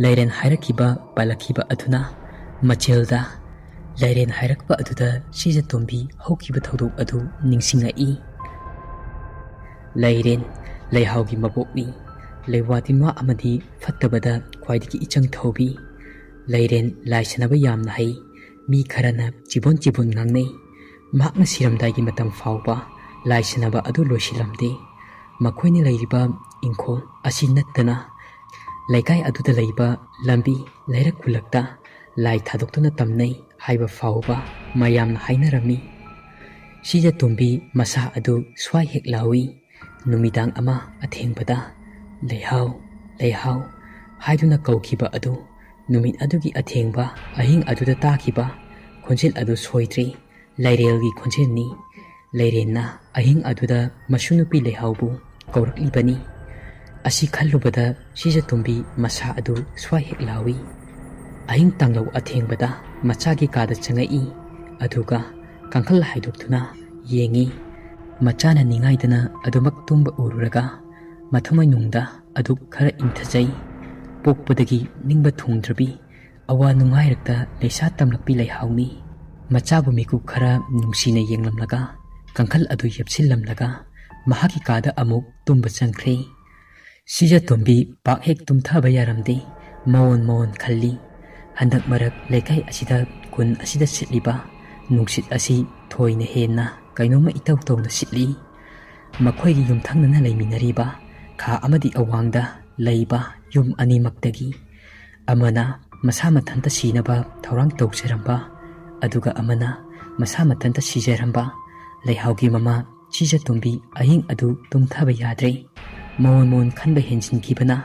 ꯂꯥꯏꯔꯦꯟ ꯍꯥꯏꯔꯛꯈꯤꯕ ꯄꯜꯂꯛꯈꯤꯕ ꯑꯗꯨꯅ ꯃꯆꯦꯜꯗ ꯂꯥꯏꯔꯦꯟ ꯍꯥꯏꯔꯛꯄ ꯑꯗꯨꯗ ꯁꯤꯖꯇꯣꯝꯕꯤ ꯍꯧꯈꯤꯕ ꯊꯧꯗꯣꯛ ꯑꯗꯨ ꯅꯤꯡꯁꯤꯡꯂꯛꯏ꯫ ꯂꯥꯏꯔꯦꯟ ꯂꯩꯍꯥꯎꯒꯤ ꯃꯕꯣꯛꯅꯤ꯫ ꯂꯩꯋꯥ ꯇꯤꯟꯋꯥ ꯑꯃꯗꯤ ꯐꯠꯇꯕꯗ ꯈ꯭ꯋꯥꯏꯗꯒꯤ ꯏꯆꯪ ꯊꯧꯕꯤ꯫ ꯂꯥꯏꯔꯦꯟ ꯂꯥꯏ ꯁꯥꯟꯅꯕ ꯌꯥꯝꯅ ꯍꯩ꯫ ꯃꯤ ꯈꯔꯅ ꯆꯤꯕꯣꯟ ꯆꯤꯕꯣꯟ ꯉꯥꯡꯅꯩ꯫ ꯃꯍꯥꯛꯅ ꯁꯤꯔꯝꯗꯥꯏꯒꯤ ꯃꯇꯝ ꯐꯥꯎꯕ ꯂꯥꯏ ꯁꯥꯟꯅꯕ ꯑꯗꯨ ꯂꯣꯏꯁꯤꯜꯂꯝꯗꯦ꯫ ꯃꯈꯣꯏꯅ ꯂꯩꯔꯤꯕ ꯏꯪꯈꯣꯜ ꯑꯁꯤ ꯅꯠꯇꯅ ꯂꯩꯀꯥꯏ ꯑꯗꯨꯗ ꯂꯩꯕ ꯂꯝꯕꯤ ꯂꯩꯔꯛ ꯈꯨꯜꯂꯛꯇ ꯂꯥꯏ ꯊꯥꯗꯣꯛꯇꯨꯅ ꯇꯝꯅꯩ ꯍꯥꯏꯕ ꯐꯥꯎꯕ ꯃꯌꯥꯝꯅ ꯍꯥꯏꯅꯔꯝꯃꯤ꯫ ꯁꯤꯖꯇꯣꯝꯕꯤ ꯃꯁꯥ ꯑꯗꯨ ꯁ꯭ꯋꯥꯏ ꯍꯦꯛ ꯂꯥꯎꯏ꯫ ꯅꯨꯃꯤꯗꯥꯡ ꯑꯃ ꯑꯊꯦꯡꯕꯗ "ꯂꯩꯍꯥꯎ, ꯂꯩꯍꯥꯎ" ꯍꯥꯏꯗꯨꯅ ꯀꯧꯈꯤꯕ ꯑꯗꯨ ꯅꯨꯃꯤꯠ ꯑꯗꯨꯒꯤ ꯑꯊꯦꯡꯕ ꯑꯍꯤꯡ ꯑꯗꯨꯗ ꯇꯥꯈꯤꯕ ꯈꯣꯟꯖꯦꯜ ꯑꯗꯨ ꯁꯣꯏꯗ꯭ꯔꯦ꯫ ꯂꯥꯏꯔꯦꯜꯒꯤ ꯈꯣꯟꯖꯦꯜꯅꯤ꯫ ꯂꯥꯏꯔꯦꯟꯅ ꯑꯍꯤꯡ ꯑꯗꯨꯗ ꯃꯁꯨ ꯅꯨꯄꯤ ꯂꯩꯍꯥꯎꯕꯨ ꯀꯧꯔꯛꯂꯤꯕꯅꯤ꯫ ꯑꯁꯤ ꯈꯜꯂꯨꯕꯗ ꯁꯤꯖꯇꯣꯝꯕꯤ ꯃꯁꯥ ꯑꯗꯨ ꯁ꯭ꯋꯥꯏ ꯍꯦꯛ ꯂꯥꯎꯏ꯫ ꯑꯍꯤꯡ ꯇꯥꯡꯂꯧ ꯑꯊꯦꯡꯕꯗ ꯃꯆꯥꯒꯤ ꯀꯥꯗ ꯆꯪꯉꯛꯏ꯫ ꯑꯗꯨꯒ ꯀꯥꯡꯈꯜ ꯍꯥꯏꯗꯣꯛꯇꯨꯅ ꯌꯦꯡꯉꯤ꯫ ꯃꯆꯥꯅ ꯅꯤꯡꯉꯥꯏꯗꯅ ꯑꯗꯨꯃꯛ ꯇꯨꯝꯕ ꯎꯔꯨꯔꯒ ꯃꯊꯃꯣꯏꯅꯨꯡꯗ ꯑꯗꯨꯛ ꯈꯔ ꯏꯪꯊꯖꯩ꯫ ꯄꯣꯛꯄꯗꯒꯤ ꯅꯤꯡꯕ ꯊꯨꯡꯗ꯭ꯔꯕꯤ, ꯑꯋꯥ ꯅꯨꯡꯉꯥꯏꯔꯛꯇ ꯂꯩꯁꯥ ꯇꯝꯂꯛꯄꯤ ꯂꯩꯍꯥꯎꯅꯤ꯫ ꯃꯆꯥꯕꯨ ꯃꯤꯀꯨꯞ ꯈꯔ ꯅꯨꯡꯁꯤꯅ ꯌꯦꯡꯂꯝꯂꯒ ꯀꯥꯡꯈꯜ ꯑꯗꯨ ꯌꯦꯞꯁꯤꯜꯂꯝꯂꯒ ꯃꯍꯥꯛꯀꯤ ꯀꯥꯗ ꯑꯃꯨꯛ ꯇꯨꯝꯕ ꯆꯪꯈ꯭ꯔꯦ꯫ ꯁꯤꯖꯇꯣꯝꯕꯤ ꯄꯥꯛ ꯍꯦꯛ ꯇꯨꯝꯊꯕ ꯌꯥꯔꯝꯗꯦ꯫ ꯃꯋꯣꯟ ꯃꯋꯣꯟ ꯈꯜꯂꯤ꯫ ꯍꯟꯗꯛ ꯃꯔꯛ ꯂꯩꯀꯥꯏ ꯑꯁꯤꯗ, ꯈꯨꯟ ꯑꯁꯤꯗ ꯁꯤꯠꯂꯤꯕ ꯅꯨꯡꯁꯤꯠ ꯑꯁꯤ ꯊꯣꯏꯅ ꯍꯦꯟꯅ ꯀꯩꯅꯣꯝꯃ ꯏꯇꯧ ꯇꯧꯅ ꯁꯤꯠꯂꯤ꯫ ꯃꯈꯣꯏꯒꯤ ꯌꯨꯝꯊꯪꯅꯅ ꯂꯩꯃꯤꯟꯅꯔꯤꯕ ꯈꯥ ꯑꯃꯗꯤ ꯑꯋꯥꯡꯗ ꯂꯩꯕ ꯌꯨꯝ ꯑꯅꯤꯃꯛꯇꯒꯤ ꯑꯃꯅ ꯃꯁꯥ ꯃꯊꯟꯇ ꯁꯤꯅꯕ ꯊꯧꯔꯥꯡ ꯇꯧꯖꯔꯝꯕ, ꯑꯗꯨꯒ ꯑꯃꯅ ꯃꯁꯥ ꯃꯊꯟꯇ ꯁꯤꯖꯔꯝꯕ ꯂꯩꯍꯥꯎꯒꯤ ꯃꯃꯥ ꯁꯤꯖꯇꯣꯝꯕꯤ ꯑꯍꯤꯡ ꯑꯗꯨ ꯇꯨꯝꯊꯕ ꯌꯥꯗ꯭ꯔꯦ꯫ ꯃꯑꯣꯟ ꯃꯑꯣꯟ ꯈꯟꯕ ꯍꯦꯟꯖꯤꯟꯈꯤꯕꯅ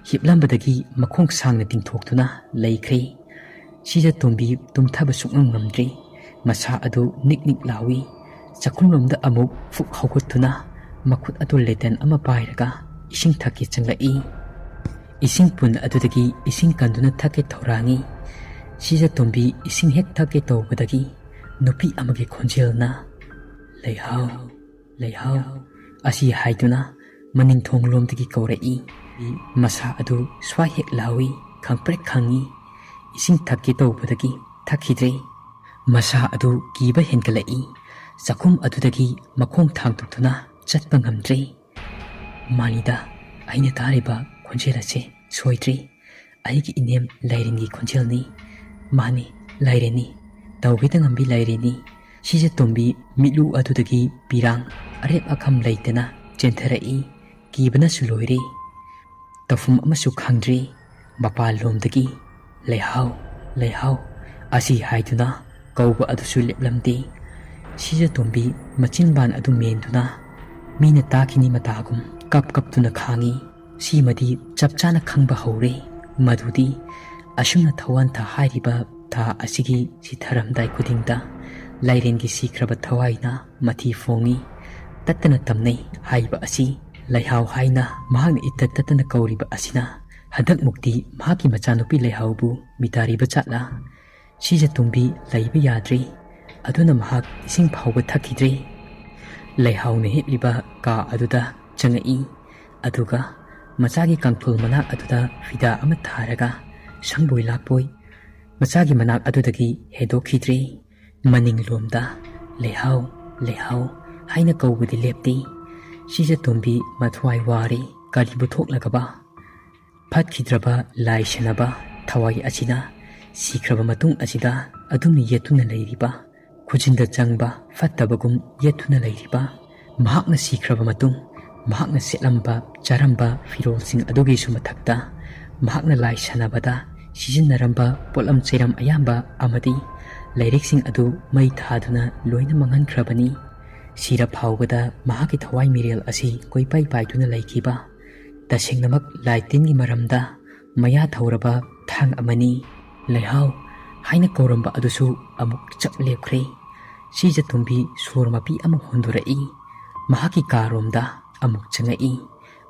ꯍꯤꯞꯂꯝꯕꯗꯒꯤ ꯃꯈꯣꯡ ꯁꯥꯡꯅ ꯇꯤꯡꯊꯣꯛꯇꯨꯅ ꯂꯩꯈ꯭ꯔꯦ꯫ ꯁꯤꯖꯇꯣꯝꯕꯤ ꯇꯨꯝꯊꯕ ꯁꯨꯛꯉꯝ ꯉꯝꯗ꯭ꯔꯦ꯫ ꯃꯁꯥ ꯑꯗꯨ ꯅꯤꯛ ꯅꯤꯛ ꯂꯥꯎꯏ꯫ ꯆꯥꯛꯈꯨꯝꯂꯣꯝꯗ ꯑꯃꯨꯛ ꯐꯨꯛ ꯍꯧꯒꯠꯇꯨꯅ ꯃꯈꯨꯠ ꯑꯗꯨ ꯂꯦꯇꯟ ꯑꯃ ꯄꯥꯏꯔꯒ ꯏꯁꯤꯡ ꯊꯛꯀꯦ ꯆꯪꯂꯛꯏ꯫ ꯏꯁꯤꯡ ꯄꯨꯟ ꯑꯗꯨꯗꯒꯤ ꯏꯁꯤꯡ ꯀꯟꯗꯨꯅ ꯊꯛꯀꯦ ꯊꯧꯔꯥꯡꯉꯤ꯫ ꯁꯤꯖꯇꯣꯝꯕꯤ ꯏꯁꯤꯡ ꯍꯦꯛ ꯊꯛꯀꯦ ꯇꯧꯕꯗꯒꯤ ꯅꯨꯄꯤ ꯑꯃꯒꯤ ꯈꯣꯟꯖꯦꯜꯅ, "ꯂꯩꯍꯥꯎ, ꯂꯩꯍꯥꯎ" ꯑꯁꯤ ꯍꯥꯏꯗꯨꯅ ꯃꯅꯤꯡ ꯊꯣꯡꯂꯣꯝꯗꯒꯤ ꯀꯧꯔꯛꯏ꯫ ꯃꯁꯥ ꯑꯗꯨ ꯁ꯭ꯋꯥꯏ ꯍꯦꯛ ꯂꯥꯎꯏ, ꯈꯪꯄ꯭ꯔꯦꯛ ꯈꯪꯏ꯫ ꯏꯁꯤꯡ ꯊꯛꯀꯦ ꯇꯧꯕꯗꯒꯤ ꯊꯛꯈꯤꯗ꯭ꯔꯦ꯫ ꯃꯁꯥ ꯑꯗꯨ ꯀꯤꯕ ꯍꯦꯟꯒꯠꯂꯛꯏ꯫ ꯆꯥꯛꯈꯨꯝ ꯑꯗꯨꯗꯒꯤ ꯃꯈꯣꯡ ꯊꯥꯡꯗꯣꯛꯇꯨꯅ ꯆꯠꯄ ꯉꯝꯗ꯭ꯔꯦ꯫ "ꯃꯥꯅꯤꯗ ꯑꯩꯅ ꯇꯥꯔꯤꯕ ꯈꯣꯟꯖꯦꯜ ꯑꯁꯤ ꯁꯣꯏꯗ꯭ꯔꯤ꯫ ꯑꯩꯒꯤ ꯏꯅꯦꯝ ꯂꯥꯏꯔꯦꯟꯒꯤ ꯈꯣꯟꯖꯦꯜꯅꯤ꯫ ꯃꯥꯅꯤ, ꯂꯥꯏꯔꯦꯟꯅꯤ꯫ ꯇꯧꯒꯦꯗ ꯉꯝꯕꯤ ꯂꯥꯏꯔꯦꯟꯅꯤ꯫" ꯁꯤꯖꯇꯣꯝꯕꯤ ꯃꯤꯠꯂꯨ ꯑꯗꯨꯗꯒꯤ ꯄꯤꯔꯥꯡ ꯑꯔꯦꯞ ꯑꯈꯝ ꯂꯩꯇꯅ ꯆꯦꯟꯊꯔꯛꯏ꯫ ꯀꯤꯕꯅꯁꯨ ꯂꯣꯏꯔꯦ꯫ ꯇꯧꯐꯝ ꯑꯃꯁꯨ ꯈꯪꯗ꯭ꯔꯦ꯫ ꯃꯄꯥꯟꯂꯣꯝꯗꯒꯤ, "ꯂꯩꯍꯥꯎ, ꯂꯩꯍꯥꯎ" ꯑꯁꯤ ꯍꯥꯏꯗꯨꯅ ꯀꯧꯕ ꯑꯗꯨꯁꯨ ꯂꯦꯞꯂꯝꯗꯦ꯫ ꯁꯤꯖꯇꯣꯝꯕꯤ ꯃꯆꯤꯟꯕꯥꯟ ꯑꯗꯨ ꯃꯦꯟꯗꯨꯅ ꯃꯤꯅ ꯇꯥꯈꯤꯅꯤ ꯃꯇꯥꯒꯨꯝ ꯀꯞ ꯀꯞꯇꯨꯅ ꯈꯥꯡꯉꯤ꯫ ꯁꯤꯃꯗꯤ ꯆꯞ ꯆꯥꯅ ꯈꯪꯕ ꯍꯧꯔꯦ ꯃꯗꯨꯗꯤ ꯑꯁꯨꯝꯅ ꯊꯋꯥꯟꯊꯥ ꯍꯥꯏꯔꯤꯕ ꯊꯥ ꯑꯁꯤꯒꯤ ꯁꯤꯊꯔꯝꯗꯥꯏ ꯈꯨꯗꯤꯡꯗ ꯂꯥꯏꯔꯦꯟꯒꯤ ꯁꯤꯈ꯭ꯔꯕ ꯊꯋꯥꯏꯅ ꯃꯊꯤ ꯐꯣꯡꯉꯤ꯫ ꯇꯠꯇꯅ ꯇꯝꯅꯩ ꯍꯥꯏꯕ ꯑꯁꯤ ꯂꯩꯍꯥꯎ ꯍꯥꯏꯅ ꯃꯍꯥꯛꯅ ꯏꯇꯠ ꯇꯠꯇꯅ ꯀꯧꯔꯤꯕ ꯑꯁꯤꯅ ꯍꯟꯗꯛꯃꯨꯛꯇꯤ ꯃꯍꯥꯛꯀꯤ ꯃꯆꯥꯅꯨꯄꯤ ꯂꯩꯍꯥꯎꯕꯨ ꯃꯤꯇꯥꯔꯤꯕ ꯖꯥꯠꯂꯥ? ꯁꯤꯖꯇꯣꯝꯕꯤ ꯂꯩꯕ ꯌꯥꯗ꯭ꯔꯦ꯫ ꯑꯗꯨꯅ ꯃꯍꯥꯛ ꯏꯁꯤꯡ ꯐꯥꯎꯕ ꯊꯛꯈꯤꯗ꯭ꯔꯦ꯫ ꯂꯩꯍꯥꯎꯅ ꯍꯤꯞꯂꯤꯕ ꯀꯥ ꯑꯗꯨꯗ ꯆꯪꯉꯛꯏ꯫ ꯑꯗꯨꯒ ꯃꯆꯥꯒꯤ ꯀꯥꯡꯊꯣꯜ ꯃꯅꯥꯛ ꯑꯗꯨꯗ ꯐꯤꯗꯥ ꯑꯃ ꯊꯥꯔꯒ ꯁꯪꯕꯣꯏ ꯂꯥꯛꯄꯣꯏ ꯃꯆꯥꯒꯤ ꯃꯅꯥꯛ ꯑꯗꯨꯗꯒꯤ ꯍꯦꯟꯗꯣꯛꯈꯤꯗ꯭ꯔꯦ꯫ ꯃꯅꯤꯡꯂꯣꯝꯗ "ꯂꯩꯍꯥꯎ, ꯂꯩꯍꯥꯎ" ꯍꯥꯏꯅ ꯀꯧꯕꯗꯤ ꯂꯦꯞꯇꯦ꯫ ꯁꯤꯖꯇꯣꯝꯕꯤ ꯃꯊ꯭ꯋꯥꯏ ꯋꯥꯔꯦ꯫ ꯀꯔꯤꯕꯨ ꯊꯣꯛꯂꯒꯕ? ꯐꯠꯈꯤꯗ꯭ꯔꯕ ꯂꯥꯏ ꯁꯦꯟꯅꯕ ꯊꯋꯥꯏ ꯑꯁꯤꯅ ꯁꯤꯈ꯭ꯔꯕ ꯃꯇꯨꯡ ꯑꯁꯤꯗ ꯑꯗꯨꯝꯅ ꯌꯦꯠꯇꯨꯅ ꯂꯩꯔꯤꯕ, ꯈꯨꯖꯤꯟꯗ ꯆꯪꯕ ꯐꯠꯇꯕꯒꯨꯝ ꯌꯦꯠꯇꯨꯅ ꯂꯩꯔꯤꯕ, ꯃꯍꯥꯛꯅ ꯁꯤꯈ꯭ꯔꯕ ꯃꯇꯨꯡ ꯃꯍꯥꯛꯅ ꯁꯦꯠꯂꯝꯕ ꯆꯥꯔꯝꯕ ꯐꯤꯔꯣꯜꯁꯤꯡ ꯑꯗꯨꯒꯤꯁꯨ ꯃꯊꯛꯇ ꯃꯍꯥꯛꯅ ꯂꯥꯏ ꯁꯥꯟꯅꯕꯗ ꯁꯤꯖꯤꯟꯅꯔꯝꯕ ꯄꯣꯠꯂꯝ ꯆꯩꯔꯝ ꯑꯌꯥꯝꯕ ꯑꯃꯗꯤ ꯂꯥꯏꯔꯤꯛꯁꯤꯡ ꯑꯗꯨ ꯃꯩ ꯊꯥꯗꯨꯅ ꯂꯣꯏꯅ ꯃꯥꯡꯍꯟꯈ꯭ꯔꯕꯅꯤ꯫ ꯁꯤꯔ ꯐꯥꯎꯕꯗ ꯃꯍꯥꯛꯀꯤ ꯊꯋꯥꯏ ꯃꯤꯔꯦꯜ ꯑꯁꯤ ꯀꯣꯏꯄꯥꯏ ꯄꯥꯏꯗꯨꯅ ꯂꯩꯈꯤꯕ ꯇꯁꯦꯡꯅꯃꯛ ꯂꯥꯏ ꯇꯤꯟꯒꯤ ꯃꯔꯝꯗ ꯃꯌꯥ ꯊꯧꯔꯕ ꯊꯥꯡ ꯑꯃꯅꯤ꯫ "ꯂꯩꯍꯥꯎ" ꯍꯥꯏꯅ ꯀꯧꯔꯝꯕ ꯑꯗꯨꯁꯨ ꯑꯃꯨꯛ ꯆꯞ ꯂꯦꯞꯈ꯭ꯔꯦ꯫ ꯁꯤꯖ ꯇꯨꯝꯕꯤ ꯁꯣꯔ ꯃꯄꯤ ꯑꯃ ꯍꯣꯟꯗꯣꯔꯛꯏ꯫ ꯃꯍꯥꯛꯀꯤ ꯀꯥꯔꯣꯝꯗ ꯑꯃꯨꯛ ꯆꯪꯉꯛꯏ꯫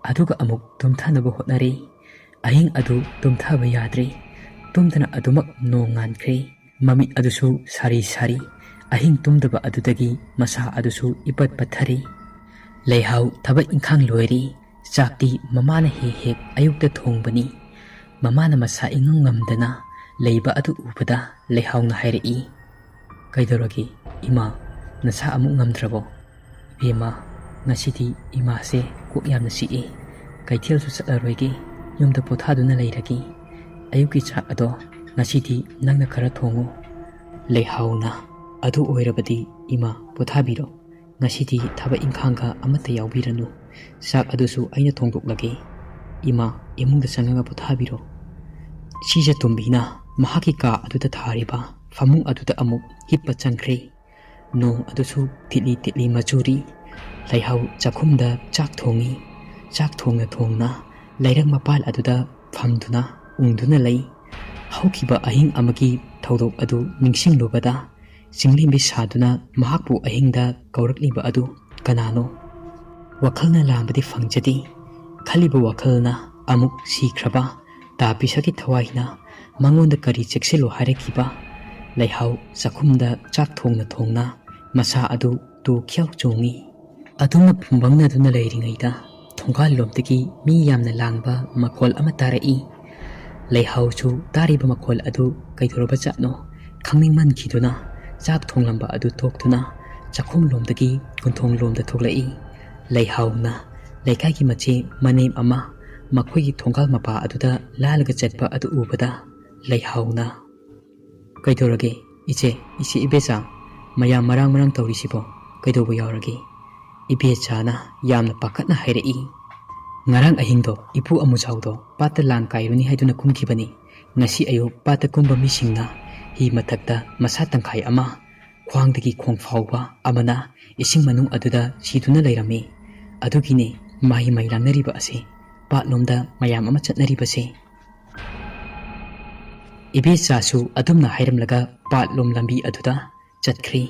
ꯑꯗꯨꯒ ꯑꯃꯨꯛ ꯇꯨꯝꯊꯅꯕ ꯍꯣꯠꯅꯔꯦ꯫ ꯑꯍꯤꯡ ꯑꯗꯨ ꯇꯨꯝꯊꯕ ꯌꯥꯗ꯭ꯔꯦ꯫ ꯇꯨꯝꯗꯅ ꯑꯗꯨꯃꯛ ꯅꯣꯡ ꯉꯥꯟꯈ꯭ꯔꯦ꯫ ꯃꯃꯤꯠ ꯑꯗꯨꯁꯨ ꯁꯥꯔꯤ ꯁꯥꯔꯤ꯫ ꯑꯍꯤꯡ ꯇꯨꯝꯗꯕ ꯑꯗꯨꯗꯒꯤ ꯃꯁꯥ ꯑꯗꯨꯁꯨ ꯏꯄꯠ ꯄꯠꯊꯔꯤ꯫ ꯂꯩꯍꯥꯎ ꯊꯕꯛ ꯏꯪꯈꯥꯡ ꯂꯣꯏꯔꯤ꯫ ꯆꯥꯛꯇꯤ ꯃꯃꯥꯅ ꯍꯦꯛ ꯍꯦꯛ ꯑꯌꯨꯛꯇ ꯊꯣꯡꯕꯅꯤ꯫ ꯃꯃꯥꯅ ꯃꯁꯥ ꯏꯉꯝ ꯉꯝꯗꯅ ꯂꯩꯕ ꯑꯗꯨ ꯎꯕꯗ ꯂꯩꯍꯥꯎꯅ ꯍꯥꯏꯔꯛꯏ, "ꯀꯩꯗꯧꯔꯒꯦ ꯏꯃꯥ, ꯅꯁꯥ ꯑꯃꯨꯛ ꯉꯝꯗ꯭ꯔꯕꯣ?" "ꯏꯕꯦꯝꯃ, ꯉꯁꯤꯗꯤ ꯏꯃꯥꯁꯦ ꯀꯣꯛ ꯌꯥꯝꯅ ꯆꯤꯛꯏ꯫ ꯀꯩꯊꯦꯜꯁꯨ ꯆꯠꯂꯔꯣꯏꯒꯦ, ꯌꯨꯝꯗ ꯄꯣꯊꯥꯗꯨꯅ ꯂꯩꯔꯒꯦ꯫ ꯑꯌꯨꯛꯀꯤ ꯆꯥꯛ ꯑꯗꯣ ꯉꯁꯤꯗꯤ ꯅꯪꯅ ꯈꯔ ꯊꯣꯡꯉꯨ꯫" ꯂꯩꯍꯥꯎꯅ, "ꯑꯗꯨ ꯑꯣꯏꯔꯕꯗꯤ ꯏꯃꯥ, ꯄꯣꯊꯥꯕꯤꯔꯣ꯫ ꯉꯁꯤꯗꯤ ꯊꯕꯛ ꯏꯪꯈꯥꯡꯒ ꯑꯃꯠꯇ ꯌꯥꯎꯕꯤꯔꯅꯨ꯫ ꯆꯥꯛ ꯑꯗꯨꯁꯨ ꯑꯩꯅ ꯊꯣꯡꯗꯣꯛꯂꯒꯦ꯫ ꯏꯃꯥ, ꯏꯃꯨꯡꯗ ꯆꯪꯉꯒ ꯄꯣꯊꯥꯕꯤꯔꯣ꯫" ꯁꯤꯖ ꯇꯨꯝꯕꯤꯅ ꯃꯍꯥꯛꯀꯤ ꯀꯥ ꯑꯗꯨꯗ ꯊꯥꯔꯤꯕ ꯐꯃꯨꯡ ꯑꯗꯨꯗ ꯑꯃꯨꯛ ꯍꯤꯞꯄ ꯆꯪꯈ꯭ꯔꯦ꯫ ꯅꯣꯡ ꯑꯗꯨꯁꯨ ꯇꯤꯠꯂꯤ ꯇꯤꯠꯂꯤ ꯃꯆꯨꯔꯤ꯫ ꯂꯩꯍꯥꯎ ꯆꯥꯛꯈꯨꯝꯗ ꯆꯥꯛ ꯊꯣꯡꯉꯤ꯫ ꯆꯥꯛ ꯊꯣꯡꯅ ꯊꯣꯡꯅ ꯂꯩꯔꯛ ꯃꯄꯥꯜ ꯑꯗꯨꯗ ꯐꯝꯗꯨꯅ ꯎꯪꯗꯨꯅ ꯂꯩ꯫ ꯍꯧꯈꯤꯕ ꯑꯍꯤꯡ ꯑꯃꯒꯤ ꯊꯧꯗꯣꯛ ꯑꯗꯨ ꯅꯤꯡꯁꯤꯡꯂꯨꯕꯗ ꯆꯤꯡꯂꯦꯝꯕꯤ ꯁꯥꯗꯨꯅ ꯃꯍꯥꯛꯄꯨ ꯑꯍꯤꯡꯗ ꯀꯧꯔꯛꯂꯤꯕ ꯑꯗꯨ ꯀꯅꯥꯅꯣ? ꯋꯥꯈꯜꯅ ꯂꯥꯝꯕꯗꯤ ꯐꯪꯖꯗꯦ꯫ ꯈꯜꯂꯤꯕ ꯋꯥꯈꯜꯅ ꯑꯃꯨꯛ ꯁꯤꯈ꯭ꯔꯕ ꯇꯥ ꯄꯤꯁꯛꯀꯤ ꯊꯋꯥꯏꯅ ꯃꯉꯣꯟꯗ ꯀꯔꯤ ꯆꯦꯛꯁꯤꯜꯂꯨ ꯍꯥꯏꯔꯛꯈꯤꯕ? ꯂꯩꯍꯥꯎ ꯆꯥꯛꯈꯨꯝꯗ ꯆꯥꯛ ꯊꯣꯡꯅ ꯊꯣꯡꯅ ꯃꯁꯥ ꯑꯗꯨ ꯇꯨ ꯈ꯭ꯌꯥꯎ ꯆꯣꯡꯉꯤ꯫ ꯑꯗꯨꯃꯛ ꯐꯨꯝꯕꯪꯅꯗꯨꯅ ꯂꯩꯔꯤꯉꯩꯗ ꯊꯣꯡꯒꯥꯜ ꯂꯣꯝꯗꯒꯤ ꯃꯤ ꯌꯥꯝꯅ ꯂꯥꯡꯕ ꯃꯈꯣꯜ ꯑꯃ ꯇꯥꯔꯛꯏ꯫ ꯂꯩꯍꯥꯎꯁꯨ ꯇꯥꯔꯤꯕ ꯃꯈꯣꯜ ꯑꯗꯨ ꯀꯩꯗꯧꯔꯕꯖꯥꯠꯅꯣ ꯈꯪꯅꯤꯡꯃꯟꯈꯤꯗꯨꯅ ꯆꯥꯛ ꯊꯣꯡꯂꯝꯕ ꯑꯗꯨ ꯇꯣꯛꯇꯨꯅ ꯆꯥꯛꯈꯨꯝ ꯂꯣꯝꯗꯒꯤ ꯀꯣꯟꯊꯣꯡ ꯂꯣꯝꯗ ꯊꯣꯛꯂꯛꯏ꯫ ꯂꯩꯍꯥꯎꯅ ꯂꯩꯀꯥꯏꯒꯤ ꯃꯆꯦ ꯃꯅꯦꯝ ꯑꯃ ꯃꯈꯣꯏꯒꯤ ꯊꯣꯡꯒꯥꯜ ꯃꯄꯥ ꯑꯗꯨꯗ ꯂꯥꯜꯂꯒ ꯆꯠꯄ ꯑꯗꯨ ꯎꯕꯗ ꯂꯩꯍꯥꯎꯅ, "ꯀꯩꯗꯧꯔꯒꯦ? ꯏꯆꯦ, ꯏꯆꯦ ꯏꯕꯦꯆꯥ, ꯃꯌꯥꯝ ꯃꯔꯥꯡ ꯃꯔꯥꯡ ꯇꯧꯔꯤꯁꯤꯕꯣ ꯀꯩꯗꯧꯕ ꯌꯥꯎꯔꯒꯦ?" ꯏꯕꯦꯆꯥꯅ ꯌꯥꯝꯅ ꯄꯥꯈꯠꯅ ꯍꯥꯏꯔꯛꯏ꯫ "ꯉꯔꯥꯡ ꯑꯍꯤꯡꯗꯣ ꯏꯄꯨ ꯑꯃꯨꯖꯥꯎꯗꯣ ꯄꯥꯠꯇ ꯂꯥꯡ ꯀꯥꯏꯔꯨꯅꯤ ꯍꯥꯏꯗꯨꯅ ꯀꯨꯝꯈꯤꯕꯅꯤ꯫ ꯉꯁꯤ ꯑꯌꯨꯛ ꯄꯥꯠꯇ ꯀꯨꯝꯕ ꯃꯤꯁꯤꯡꯅ ꯍꯤ ꯃꯊꯛꯇ ꯃꯁꯥ ꯇꯪꯈꯥꯏ ꯑꯃ, ꯈ꯭ꯋꯥꯡꯗꯒꯤ ꯈꯣꯡ ꯐꯥꯎꯕ ꯑꯃꯅ ꯏꯁꯤꯡ ꯃꯅꯨꯡ ꯑꯗꯨꯗ ꯁꯤꯗꯨꯅ ꯂꯩꯔꯝꯃꯤ꯫ ꯑꯗꯨꯒꯤꯅꯦ ꯃꯍꯩ ꯃꯩ ꯂꯥꯡꯅꯔꯤꯕ ꯑꯁꯤ, ꯄꯥꯠꯂꯣꯝꯗ ꯃꯌꯥꯝ ꯑꯃ ꯆꯠꯅꯔꯤꯕꯁꯦ꯫ ꯏꯕꯦꯆꯥꯁꯨ ꯑꯗꯨꯝꯅ ꯍꯥꯏꯔꯝꯂꯒ ꯄꯥꯠꯂꯣꯝ ꯂꯝꯕꯤ ꯑꯗꯨꯗ ꯆꯠꯈ꯭ꯔꯤ꯫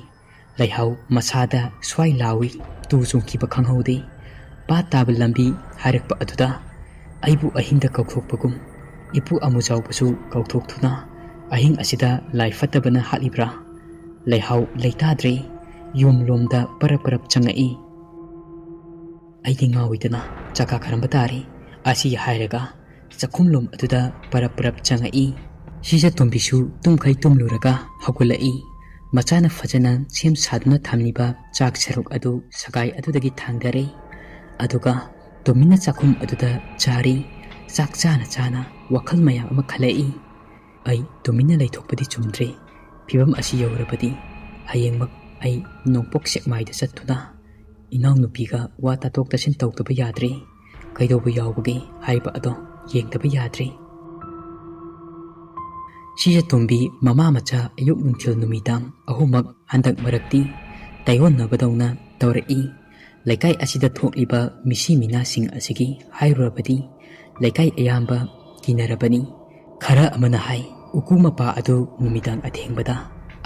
ꯂꯩꯍꯥꯎ ꯃꯁꯥꯗ ꯁ꯭ꯋꯥꯏ ꯂꯥꯎꯏ, ꯇꯨ ꯆꯣꯡꯈꯤꯕ ꯈꯪꯍꯧꯗꯦ꯫ ꯄꯥꯠ ꯇꯥꯕ ꯂꯝꯕꯤ ꯍꯥꯏꯔꯛꯄ ꯑꯗꯨꯗ ꯑꯩꯕꯨ ꯑꯍꯤꯡꯗ ꯀꯧꯊꯣꯛꯄꯒꯨꯝ, ꯏꯄꯨ ꯑꯃꯨꯖꯥꯎꯕꯁꯨ ꯀꯧꯊꯣꯛꯇꯨꯅ, "ꯑꯍꯤꯡ ꯑꯁꯤꯗ ꯂꯥꯏ ꯐꯠꯇꯕꯅ ꯍꯥꯠꯂꯤꯕ꯭ꯔꯥ?" ꯂꯩꯍꯥꯎ ꯂꯩꯇꯥꯗ꯭ꯔꯦ, ꯌꯨꯝꯂꯣꯝꯗ ꯄꯔꯞ ꯄꯔꯞ ꯆꯪꯉꯛꯏ꯫ ꯑꯩꯗꯤ ꯉꯥꯎꯏꯗꯅ ꯆꯀꯥ ꯈꯔꯝꯕ ꯇꯥꯔꯦ꯫ ꯑꯁꯤ ꯍꯥꯏꯔꯒ ꯆꯥꯛꯈꯨꯝꯂꯣꯝ ꯑꯗꯨꯗ ꯄꯔꯞ ꯄꯔꯞ ꯆꯪꯉꯛꯏ꯫ ꯁꯤꯖ ꯇꯣꯝꯕꯤꯁꯨ ꯇꯨꯝꯈꯩ ꯇꯨꯝꯂꯨꯔꯒ ꯍꯧꯒꯠꯂꯛꯏ꯫ ꯃꯆꯥꯅ ꯐꯖꯅ ꯁꯦꯝ ꯁꯥꯗꯨꯅ ꯊꯝꯂꯤꯕ ꯆꯥꯛ ꯁꯔꯨꯛ ꯑꯗꯨ ꯁꯒꯥꯏ ꯑꯗꯨꯗꯒꯤ ꯊꯥꯡꯗꯔꯦ꯫ ꯑꯗꯨꯒ ꯇꯨꯃꯤꯟꯅ ꯆꯥꯛꯈꯨꯝ ꯑꯗꯨꯗ ꯆꯥꯔꯤ꯫ ꯆꯥꯛ ꯆꯥꯅ ꯆꯥꯅ ꯋꯥꯈꯜ ꯃꯌꯥꯝ ꯑꯃ ꯈꯜꯂꯛꯏ꯫ ꯑꯩ ꯇꯨꯃꯤꯟꯅ ꯂꯩꯊꯣꯛꯄꯗꯤ ꯆꯨꯝꯗ꯭ꯔꯦ꯫ ꯐꯤꯚꯝ ꯑꯁꯤ ꯌꯧꯔꯕꯗꯤ ꯍꯌꯦꯡꯃꯛ ꯑꯩ ꯅꯣꯡꯄꯣꯛ ꯁꯦꯛꯃꯥꯏꯗ ꯆꯠꯇꯨꯅ ꯏꯅꯥꯎꯅꯨꯄꯤꯒ ꯋꯥ ꯇꯥꯊꯣꯛ ꯇꯥꯁꯤꯟ ꯇꯧꯗꯕ ꯌꯥꯗ꯭ꯔꯦ꯫ ꯀꯩꯗꯧꯕ ꯌꯥꯎꯕꯒꯦ ꯍꯥꯏꯕ ꯑꯗꯣ ꯌꯦꯡꯗꯕ ꯌꯥꯗ꯭ꯔꯦ꯫ ꯁꯤꯖ ꯇꯣꯝꯕꯤ ꯃꯃꯥ ꯃꯆꯥ ꯑꯌꯨꯛ ꯅꯨꯡꯊꯤꯜ ꯅꯨꯃꯤꯗꯥꯡ ꯑꯍꯨꯝꯃꯛ ꯍꯟꯗꯛ ꯃꯔꯛꯇꯤ ꯇꯥꯏꯑꯣꯟꯅꯕꯗꯧꯅ ꯇꯧꯔꯛꯏ꯫ ꯂꯩꯀꯥꯏ ꯑꯁꯤꯗ ꯊꯣꯛꯂꯤꯕ ꯃꯤꯁꯤ ꯃꯤꯅꯥꯁꯤꯡ ꯑꯁꯤꯒꯤ ꯍꯥꯏꯔꯨꯔꯕꯗꯤ ꯂꯩꯀꯥꯏ ꯑꯌꯥꯝꯕ ꯀꯤꯅꯔꯕꯅꯤ꯫ ꯈꯔ ꯑꯃꯅ ꯍꯥꯏ, ꯎꯀꯨ ꯃꯄꯥ ꯑꯗꯨ ꯅꯨꯃꯤꯗꯥꯡ ꯑꯊꯦꯡꯕꯗ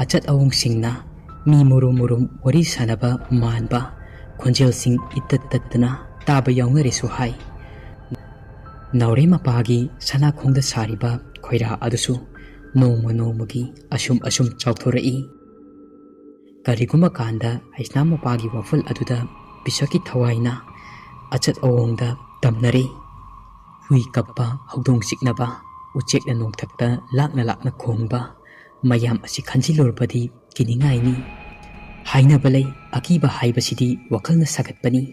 ꯑꯆꯠ ꯑꯋꯣꯡꯁꯤꯡꯅ ꯃꯤ ꯃꯨꯔꯨꯝ ꯃꯨꯔꯨꯝ ꯋꯥꯔꯤ ꯁꯥꯟꯅꯕ ꯃꯥꯟꯕ ꯈꯣꯟꯖꯦꯜꯁꯤꯡ ꯏꯇꯠ ꯇꯠꯇꯅ ꯇꯥꯕ ꯌꯥꯎꯅꯔꯦꯁꯨ ꯍꯥꯏ꯫ ꯅꯥꯎꯔꯦꯝ ꯃꯄꯥꯒꯤ ꯁꯅꯥꯈꯣꯡꯗ ꯁꯥꯔꯤꯕ ꯈꯣꯏꯔꯥ ꯑꯗꯨꯁꯨ ꯅꯣꯡꯃ ꯅꯣꯡꯃꯒꯤ ꯑꯁꯨꯝ ꯑꯁꯨꯝ ꯆꯥꯎꯊꯣꯔꯛꯏ꯫ ꯀꯔꯤꯒꯨꯝꯕ ꯀꯥꯟꯗ ꯍꯩꯁꯅꯥꯝ ꯃꯄꯥꯒꯤ ꯋꯥꯐꯜ ꯑꯗꯨꯗ ꯄꯤꯁꯛꯀꯤ ꯊꯋꯥꯏꯅ ꯑꯆꯠ ꯑꯋꯣꯡꯗ ꯇꯝꯅꯔꯤ꯫ ꯍꯨꯏ ꯀꯞꯄ, ꯍꯧꯗꯣꯡ ꯆꯤꯛꯅꯕ, ꯎꯆꯦꯛꯅ ꯅꯣꯡꯊꯛꯇ ꯂꯥꯛꯅ ꯂꯥꯛꯅ ꯈꯣꯡꯕ, ꯃꯌꯥꯝ ꯑꯁꯤ ꯈꯟꯖꯤꯜꯂꯨꯔꯕꯗꯤ ꯀꯤꯅꯤꯡꯉꯥꯏꯅꯤ꯫ ꯍꯥꯏꯅꯕ ꯂꯩ, ꯑꯀꯤꯕ ꯍꯥꯏꯕꯁꯤꯗꯤ ꯋꯥꯈꯜꯅ ꯁꯥꯒꯠꯄꯅꯤ꯫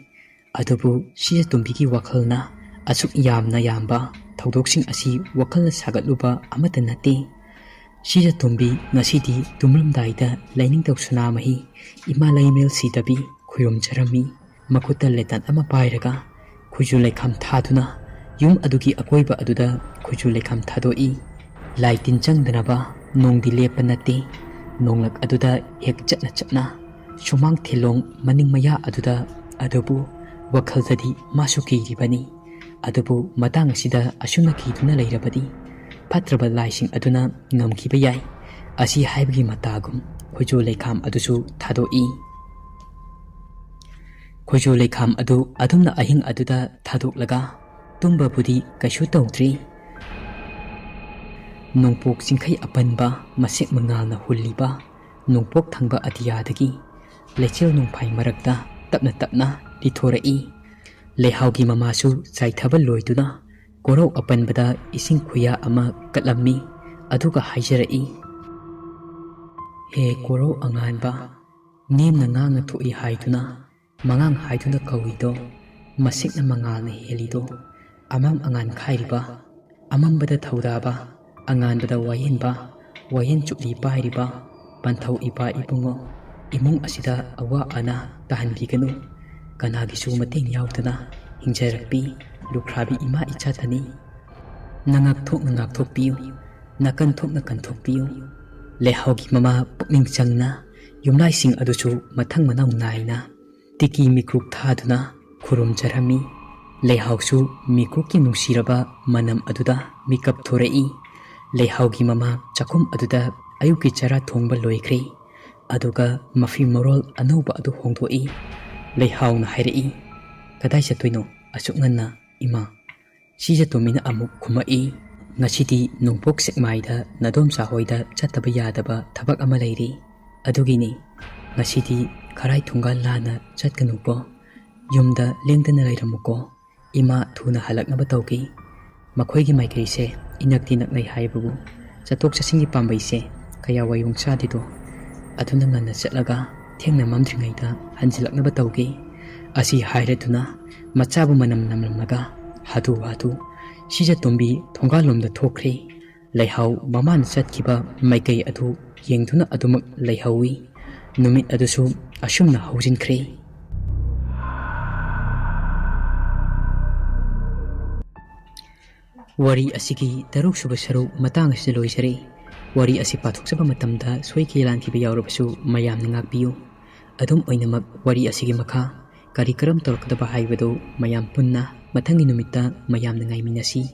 ꯑꯗꯨꯕꯨ ꯁꯤꯖ ꯇꯣꯝꯕꯤꯒꯤ ꯋꯥꯈꯜꯅ ꯑꯁꯨꯛ ꯌꯥꯝꯅ ꯌꯥꯝꯕ ꯊꯧꯗꯣꯛꯁꯤꯡ ꯑꯁꯤ ꯋꯥꯈꯜꯅ ꯁꯥꯒꯠꯂꯨꯕ ꯑꯃꯠꯇ ꯅꯠꯇꯦ꯫ ꯁꯤꯖ ꯇꯣꯝꯕꯤ ꯉꯁꯤꯗꯤ ꯇꯨꯝꯂꯝꯗꯥꯏꯗ ꯂꯥꯏꯅꯤꯡꯊꯧ ꯁꯅꯥꯃꯍꯤ ꯏꯃꯥ ꯂꯩꯃꯦꯜ ꯁꯤꯗꯕꯤ ꯈꯨꯔꯨꯝꯖꯔꯝꯃꯤ꯫ ꯃꯈꯨꯠꯇ ꯂꯦꯇꯟ ꯑꯃ ꯄꯥꯏꯔꯒ ꯈꯨꯖꯨ ꯂꯩꯈꯥꯝ ꯊꯥꯗꯨꯅ ꯌꯨꯝ ꯑꯗꯨꯒꯤ ꯑꯀꯣꯏꯕ ꯑꯗꯨꯗ ꯈꯨꯖꯨ ꯂꯩꯈꯥꯝ ꯊꯥꯗꯣꯛꯏ꯫ ꯂꯥꯏ ꯇꯤꯟ ꯆꯪꯗꯅꯕ ꯅꯣꯡꯗꯤ ꯂꯦꯞꯄ ꯅꯠꯇꯦ꯫ ꯅꯣꯡꯂꯛ ꯑꯗꯨꯗ ꯍꯦꯛ ꯆꯠꯅ ꯆꯠꯅ ꯁꯨꯃꯥꯡ ꯊꯤꯂꯣꯡ ꯃꯅꯤꯡ ꯃꯌꯥ ꯑꯗꯨꯗ, ꯑꯗꯨꯕꯨ ꯋꯥꯈꯜꯗꯗꯤ ꯃꯥꯁꯨ ꯀꯤꯔꯤꯕꯅꯤ꯫ ꯑꯗꯨꯕꯨ ꯃꯇꯥꯡ ꯑꯁꯤꯗ ꯑꯁꯨꯝꯅ ꯀꯤꯗꯨꯅ ꯂꯩꯔꯕꯗꯤ ꯐꯠꯇ꯭ꯔꯕ ꯂꯥꯏꯁꯤꯡ ꯑꯗꯨꯅ ꯉꯝꯈꯤꯕ ꯌꯥꯏ꯫ ꯑꯁꯤ ꯍꯥꯏꯕꯒꯤ ꯃꯇꯥꯒꯨꯝ ꯈꯣꯏꯖꯨ ꯂꯩꯈꯥꯝ ꯑꯗꯨꯁꯨ ꯊꯥꯗꯣꯛꯏ꯫ ꯈꯣꯏꯖꯨ ꯂꯩꯈꯥꯝ ꯑꯗꯨ ꯑꯗꯨꯝꯅ ꯑꯍꯤꯡ ꯑꯗꯨꯗ ꯊꯥꯗꯣꯛꯂꯒ ꯇꯨꯝꯕꯕꯨꯗꯤ ꯀꯩꯁꯨ ꯇꯧꯗ꯭ꯔꯤ꯫ ꯅꯣꯡꯄꯣꯛ ꯆꯤꯡꯈꯩ ꯑꯄꯟꯕ ꯃꯁꯦꯛ ꯃꯉꯥꯜꯅ ꯍꯨꯜꯂꯤꯕ ꯅꯣꯡꯄꯣꯛ ꯊꯪꯕ ꯑꯇꯤꯌꯥꯗꯒꯤ ꯂꯩꯆꯤꯜ ꯅꯣꯡꯐꯥꯏ ꯃꯔꯛꯇ ꯇꯞꯅ ꯇꯞꯅ ꯂꯤꯊꯣꯔꯛꯏ꯫ ꯂꯩꯍꯥꯎꯒꯤ ꯃꯃꯥꯁꯨ ꯆꯥꯏꯊꯕ ꯂꯣꯏꯗꯨꯅ ꯀꯣꯔꯧ ꯑꯄꯟꯕꯗ ꯏꯁꯤꯡ ꯈꯨꯌꯥ ꯑꯃ ꯀꯠꯂꯝꯃꯤ꯫ ꯑꯗꯨꯒ ꯍꯥꯏꯖꯔꯛꯏ, "ꯍꯦ ꯀꯣꯔꯧ ꯑꯉꯥꯟꯕ, ꯅꯦꯝꯅ ꯉꯥꯡꯅ ꯊꯣꯛꯏ ꯍꯥꯏꯗꯨꯅ ꯃꯉꯥꯡ ꯍꯥꯏꯗꯨꯅ ꯀꯧꯏꯗꯣ, ꯃꯁꯤꯡꯅ ꯃꯉꯥꯜꯅ ꯍꯦꯜꯂꯤꯗꯣ, ꯑꯃꯝ ꯑꯉꯥꯟ ꯈꯥꯏꯔꯤꯕ, ꯑꯃꯝꯕꯗ ꯊꯧꯗꯥꯕ, ꯑꯉꯥꯟꯕꯗ ꯋꯥꯌꯦꯟꯕ, ꯋꯥꯌꯦꯟ ꯆꯨꯞꯂꯤ ꯄꯥꯏꯔꯤꯕ, ꯄꯟꯊꯧ ꯏꯄꯥ ꯏꯕꯨꯡꯉꯣ, ꯏꯃꯨꯡ ꯑꯁꯤꯗ ꯑꯋꯥ ꯑꯅꯥ ꯇꯥꯍꯟꯕꯤꯒꯅꯨ꯫ ꯀꯅꯥꯒꯤꯁꯨ ꯃꯇꯦꯡ ꯌꯥꯎꯗꯅ ꯍꯤꯡꯖꯔꯛꯄꯤ ꯂꯨꯈ꯭ꯔꯥꯕꯤ ꯏꯃꯥ ꯏꯆꯥꯇꯅꯤ꯫ ꯅꯉꯥꯛ ꯊꯣꯛꯅ ꯉꯥꯛꯊꯣꯛꯄꯤꯌꯨ, ꯅꯥꯀꯟ ꯊꯣꯛꯅ ꯀꯟꯊꯣꯛꯄꯤꯌꯨ꯫" ꯂꯩꯍꯥꯎꯒꯤ ꯃꯃꯥ ꯄꯨꯛꯅꯤꯡ ꯆꯪꯅ ꯌꯨꯝꯂꯥꯏꯁꯤꯡ ꯑꯗꯨꯁꯨ ꯃꯊꯪ ꯃꯅꯥꯎ ꯅꯥꯏꯅ ꯇꯤꯀꯤ ꯃꯤꯀ꯭ꯔꯨꯛ ꯊꯥꯗꯨꯅ ꯈꯨꯔꯨꯝꯖꯔꯝꯃꯤ꯫ ꯂꯩꯍꯥꯎꯁꯨ ꯃꯤꯀ꯭ꯔꯨꯛꯀꯤ ꯅꯨꯡꯁꯤꯔꯕ ꯃꯅꯝ ꯑꯗꯨꯗ ꯃꯤꯀꯞ ꯊꯣꯔꯛꯏ꯫ ꯂꯩꯍꯥꯎꯒꯤ ꯃꯃꯥ ꯆꯥꯛꯈꯨꯝ ꯑꯗꯨꯗ ꯑꯌꯨꯛꯀꯤ ꯆꯔꯥ ꯊꯣꯡꯕ ꯂꯣꯏꯈ꯭ꯔꯦ꯫ ꯑꯗꯨꯒ ꯃꯐꯤ ꯃꯔꯣꯜ ꯑꯅꯧꯕ ꯑꯗꯨ ꯍꯣꯡꯗꯣꯛꯏ꯫ ꯂꯩꯍꯥꯎꯅ ꯍꯥꯏꯔꯛꯏ, "ꯀꯗꯥꯏ ꯆꯠꯇꯣꯏꯅꯣ ꯑꯁꯨꯛ ꯉꯟꯅ, ꯏꯃꯥ?" ꯁꯤꯖꯇꯣꯝꯕꯤꯅ ꯑꯃꯨꯛ ꯈꯨꯝꯃꯛꯏ, "ꯉꯁꯤꯗꯤ ꯅꯣꯡꯄꯣꯛ ꯁꯦꯛꯃꯥꯏꯗ ꯅꯗꯣꯝꯆꯥ ꯍꯣꯏꯗ ꯆꯠꯇꯕ ꯌꯥꯗꯕ ꯊꯕꯛ ꯑꯃ ꯂꯩꯔꯤ꯫ ꯑꯗꯨꯒꯤꯅꯤ꯫ ꯉꯁꯤꯗꯤ ꯈꯔꯥꯏ ꯊꯣꯡꯒꯥꯜ ꯂꯥꯟꯅ ꯆꯠꯀꯅꯨꯀꯣ꯫ ꯌꯨꯝꯗ ꯂꯦꯡꯗꯅ ꯂꯩꯔꯝꯃꯨꯀꯣ꯫ ꯏꯃꯥ ꯊꯨꯅ ꯍꯜꯂꯛꯅꯕ ꯇꯧꯒꯦ꯫ ꯃꯈꯣꯏꯒꯤ ꯃꯥꯏꯀꯩꯁꯦ ꯏꯅꯛꯇꯤ ꯅꯛꯅꯩ ꯍꯥꯏꯕꯕꯨ ꯆꯠꯊꯣꯛ ꯆꯠꯁꯤꯟꯒꯤ ꯄꯥꯝꯕꯩꯁꯦ ꯀꯌꯥ ꯋꯥꯌꯣꯡ ꯆꯥꯗꯦꯗꯣ꯫ ꯑꯗꯨꯅ ꯉꯟꯅ ꯆꯠꯂꯒ ꯊꯦꯡꯅ ꯃꯝꯗ꯭ꯔꯤꯉꯩꯗ ꯍꯟꯖꯤꯜꯂꯛꯅꯕ ꯇꯧꯒꯦ꯫" ꯑꯁꯤ ꯍꯥꯏꯔꯗꯨꯅ ꯃꯆꯥꯕꯨ ꯃꯅꯝ ꯅꯝꯂꯝꯂꯒ ꯍꯥꯊꯨ ꯍꯥꯊꯨ ꯁꯤꯖꯇꯣꯝꯕꯤ ꯊꯣꯡꯒꯥꯜꯂꯣꯝꯗ ꯊꯣꯛꯈ꯭ꯔꯦ꯫ ꯂꯩꯍꯥꯎ ꯃꯃꯥꯅ ꯆꯠꯈꯤꯕ ꯃꯥꯏꯀꯩ ꯑꯗꯨ ꯌꯦꯡꯗꯨꯅ ꯑꯗꯨꯃꯛ ꯂꯩꯍꯧꯏ꯫ ꯅꯨꯃꯤꯠ ꯑꯗꯨꯁꯨ ꯑꯁꯨꯝꯅ ꯍꯧꯖꯤꯟꯈ꯭ꯔꯦ꯫ ꯋꯥꯔꯤ ꯑꯁꯤꯒꯤ ꯇꯔꯨꯛ ꯁꯨꯕ ꯁꯔꯨꯛ ꯃꯇꯥꯡ ꯑꯁꯤꯗ ꯂꯣꯏꯖꯔꯦ꯫ ꯋꯥꯔꯤ ꯑꯁꯤ ꯄꯥꯊꯣꯛꯆꯕ ꯃꯇꯝꯗ ꯁꯣꯏꯈꯤ ꯂꯥꯟꯈꯤꯕ ꯌꯥꯎꯔꯕꯁꯨ ꯃꯌꯥꯝꯅ ꯉꯥꯛꯄꯤꯌꯨ꯫ ꯑꯗꯨꯝ ꯑꯣꯏꯅꯃꯛ, ꯋꯥꯔꯤ ꯑꯁꯤꯒꯤ ꯃꯈꯥ ꯀꯔꯤ ꯀꯔꯝ ꯇꯧꯔꯛꯀꯗꯕ ꯍꯥꯏꯕꯗꯨ ꯃꯌꯥꯝ ꯄꯨꯟꯅ ꯃꯊꯪꯒꯤ ꯅꯨꯃꯤꯠꯇ ꯃꯌꯥꯝꯅ ꯉꯥꯏꯃꯤꯟꯅꯁꯤ꯫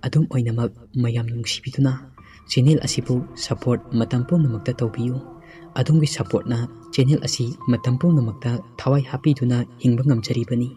ꯑꯗꯨꯝ ꯑꯣꯏꯅꯃꯛ, ꯃꯌꯥꯝ ꯅꯨꯡꯁꯤꯕꯤꯗꯨꯅ ꯆꯦꯅꯦꯜ ꯑꯁꯤꯕꯨ ꯁꯄꯣꯔꯠ ꯃꯇꯝ ꯄꯨꯝꯅꯃꯛꯇ ꯇꯧꯕꯤꯌꯨ꯫ ꯑꯗꯣꯝꯒꯤ ꯁꯄꯣꯔꯠꯅ ꯆꯦꯅꯦꯜ ꯑꯁꯤ ꯃꯇꯝ ꯄꯨꯝꯅꯃꯛꯇ ꯊꯋꯥꯏ ꯍꯥꯞꯄꯤꯗꯨꯅ ꯍꯤꯡꯕ ꯉꯝꯖꯔꯤꯕꯅꯤ꯫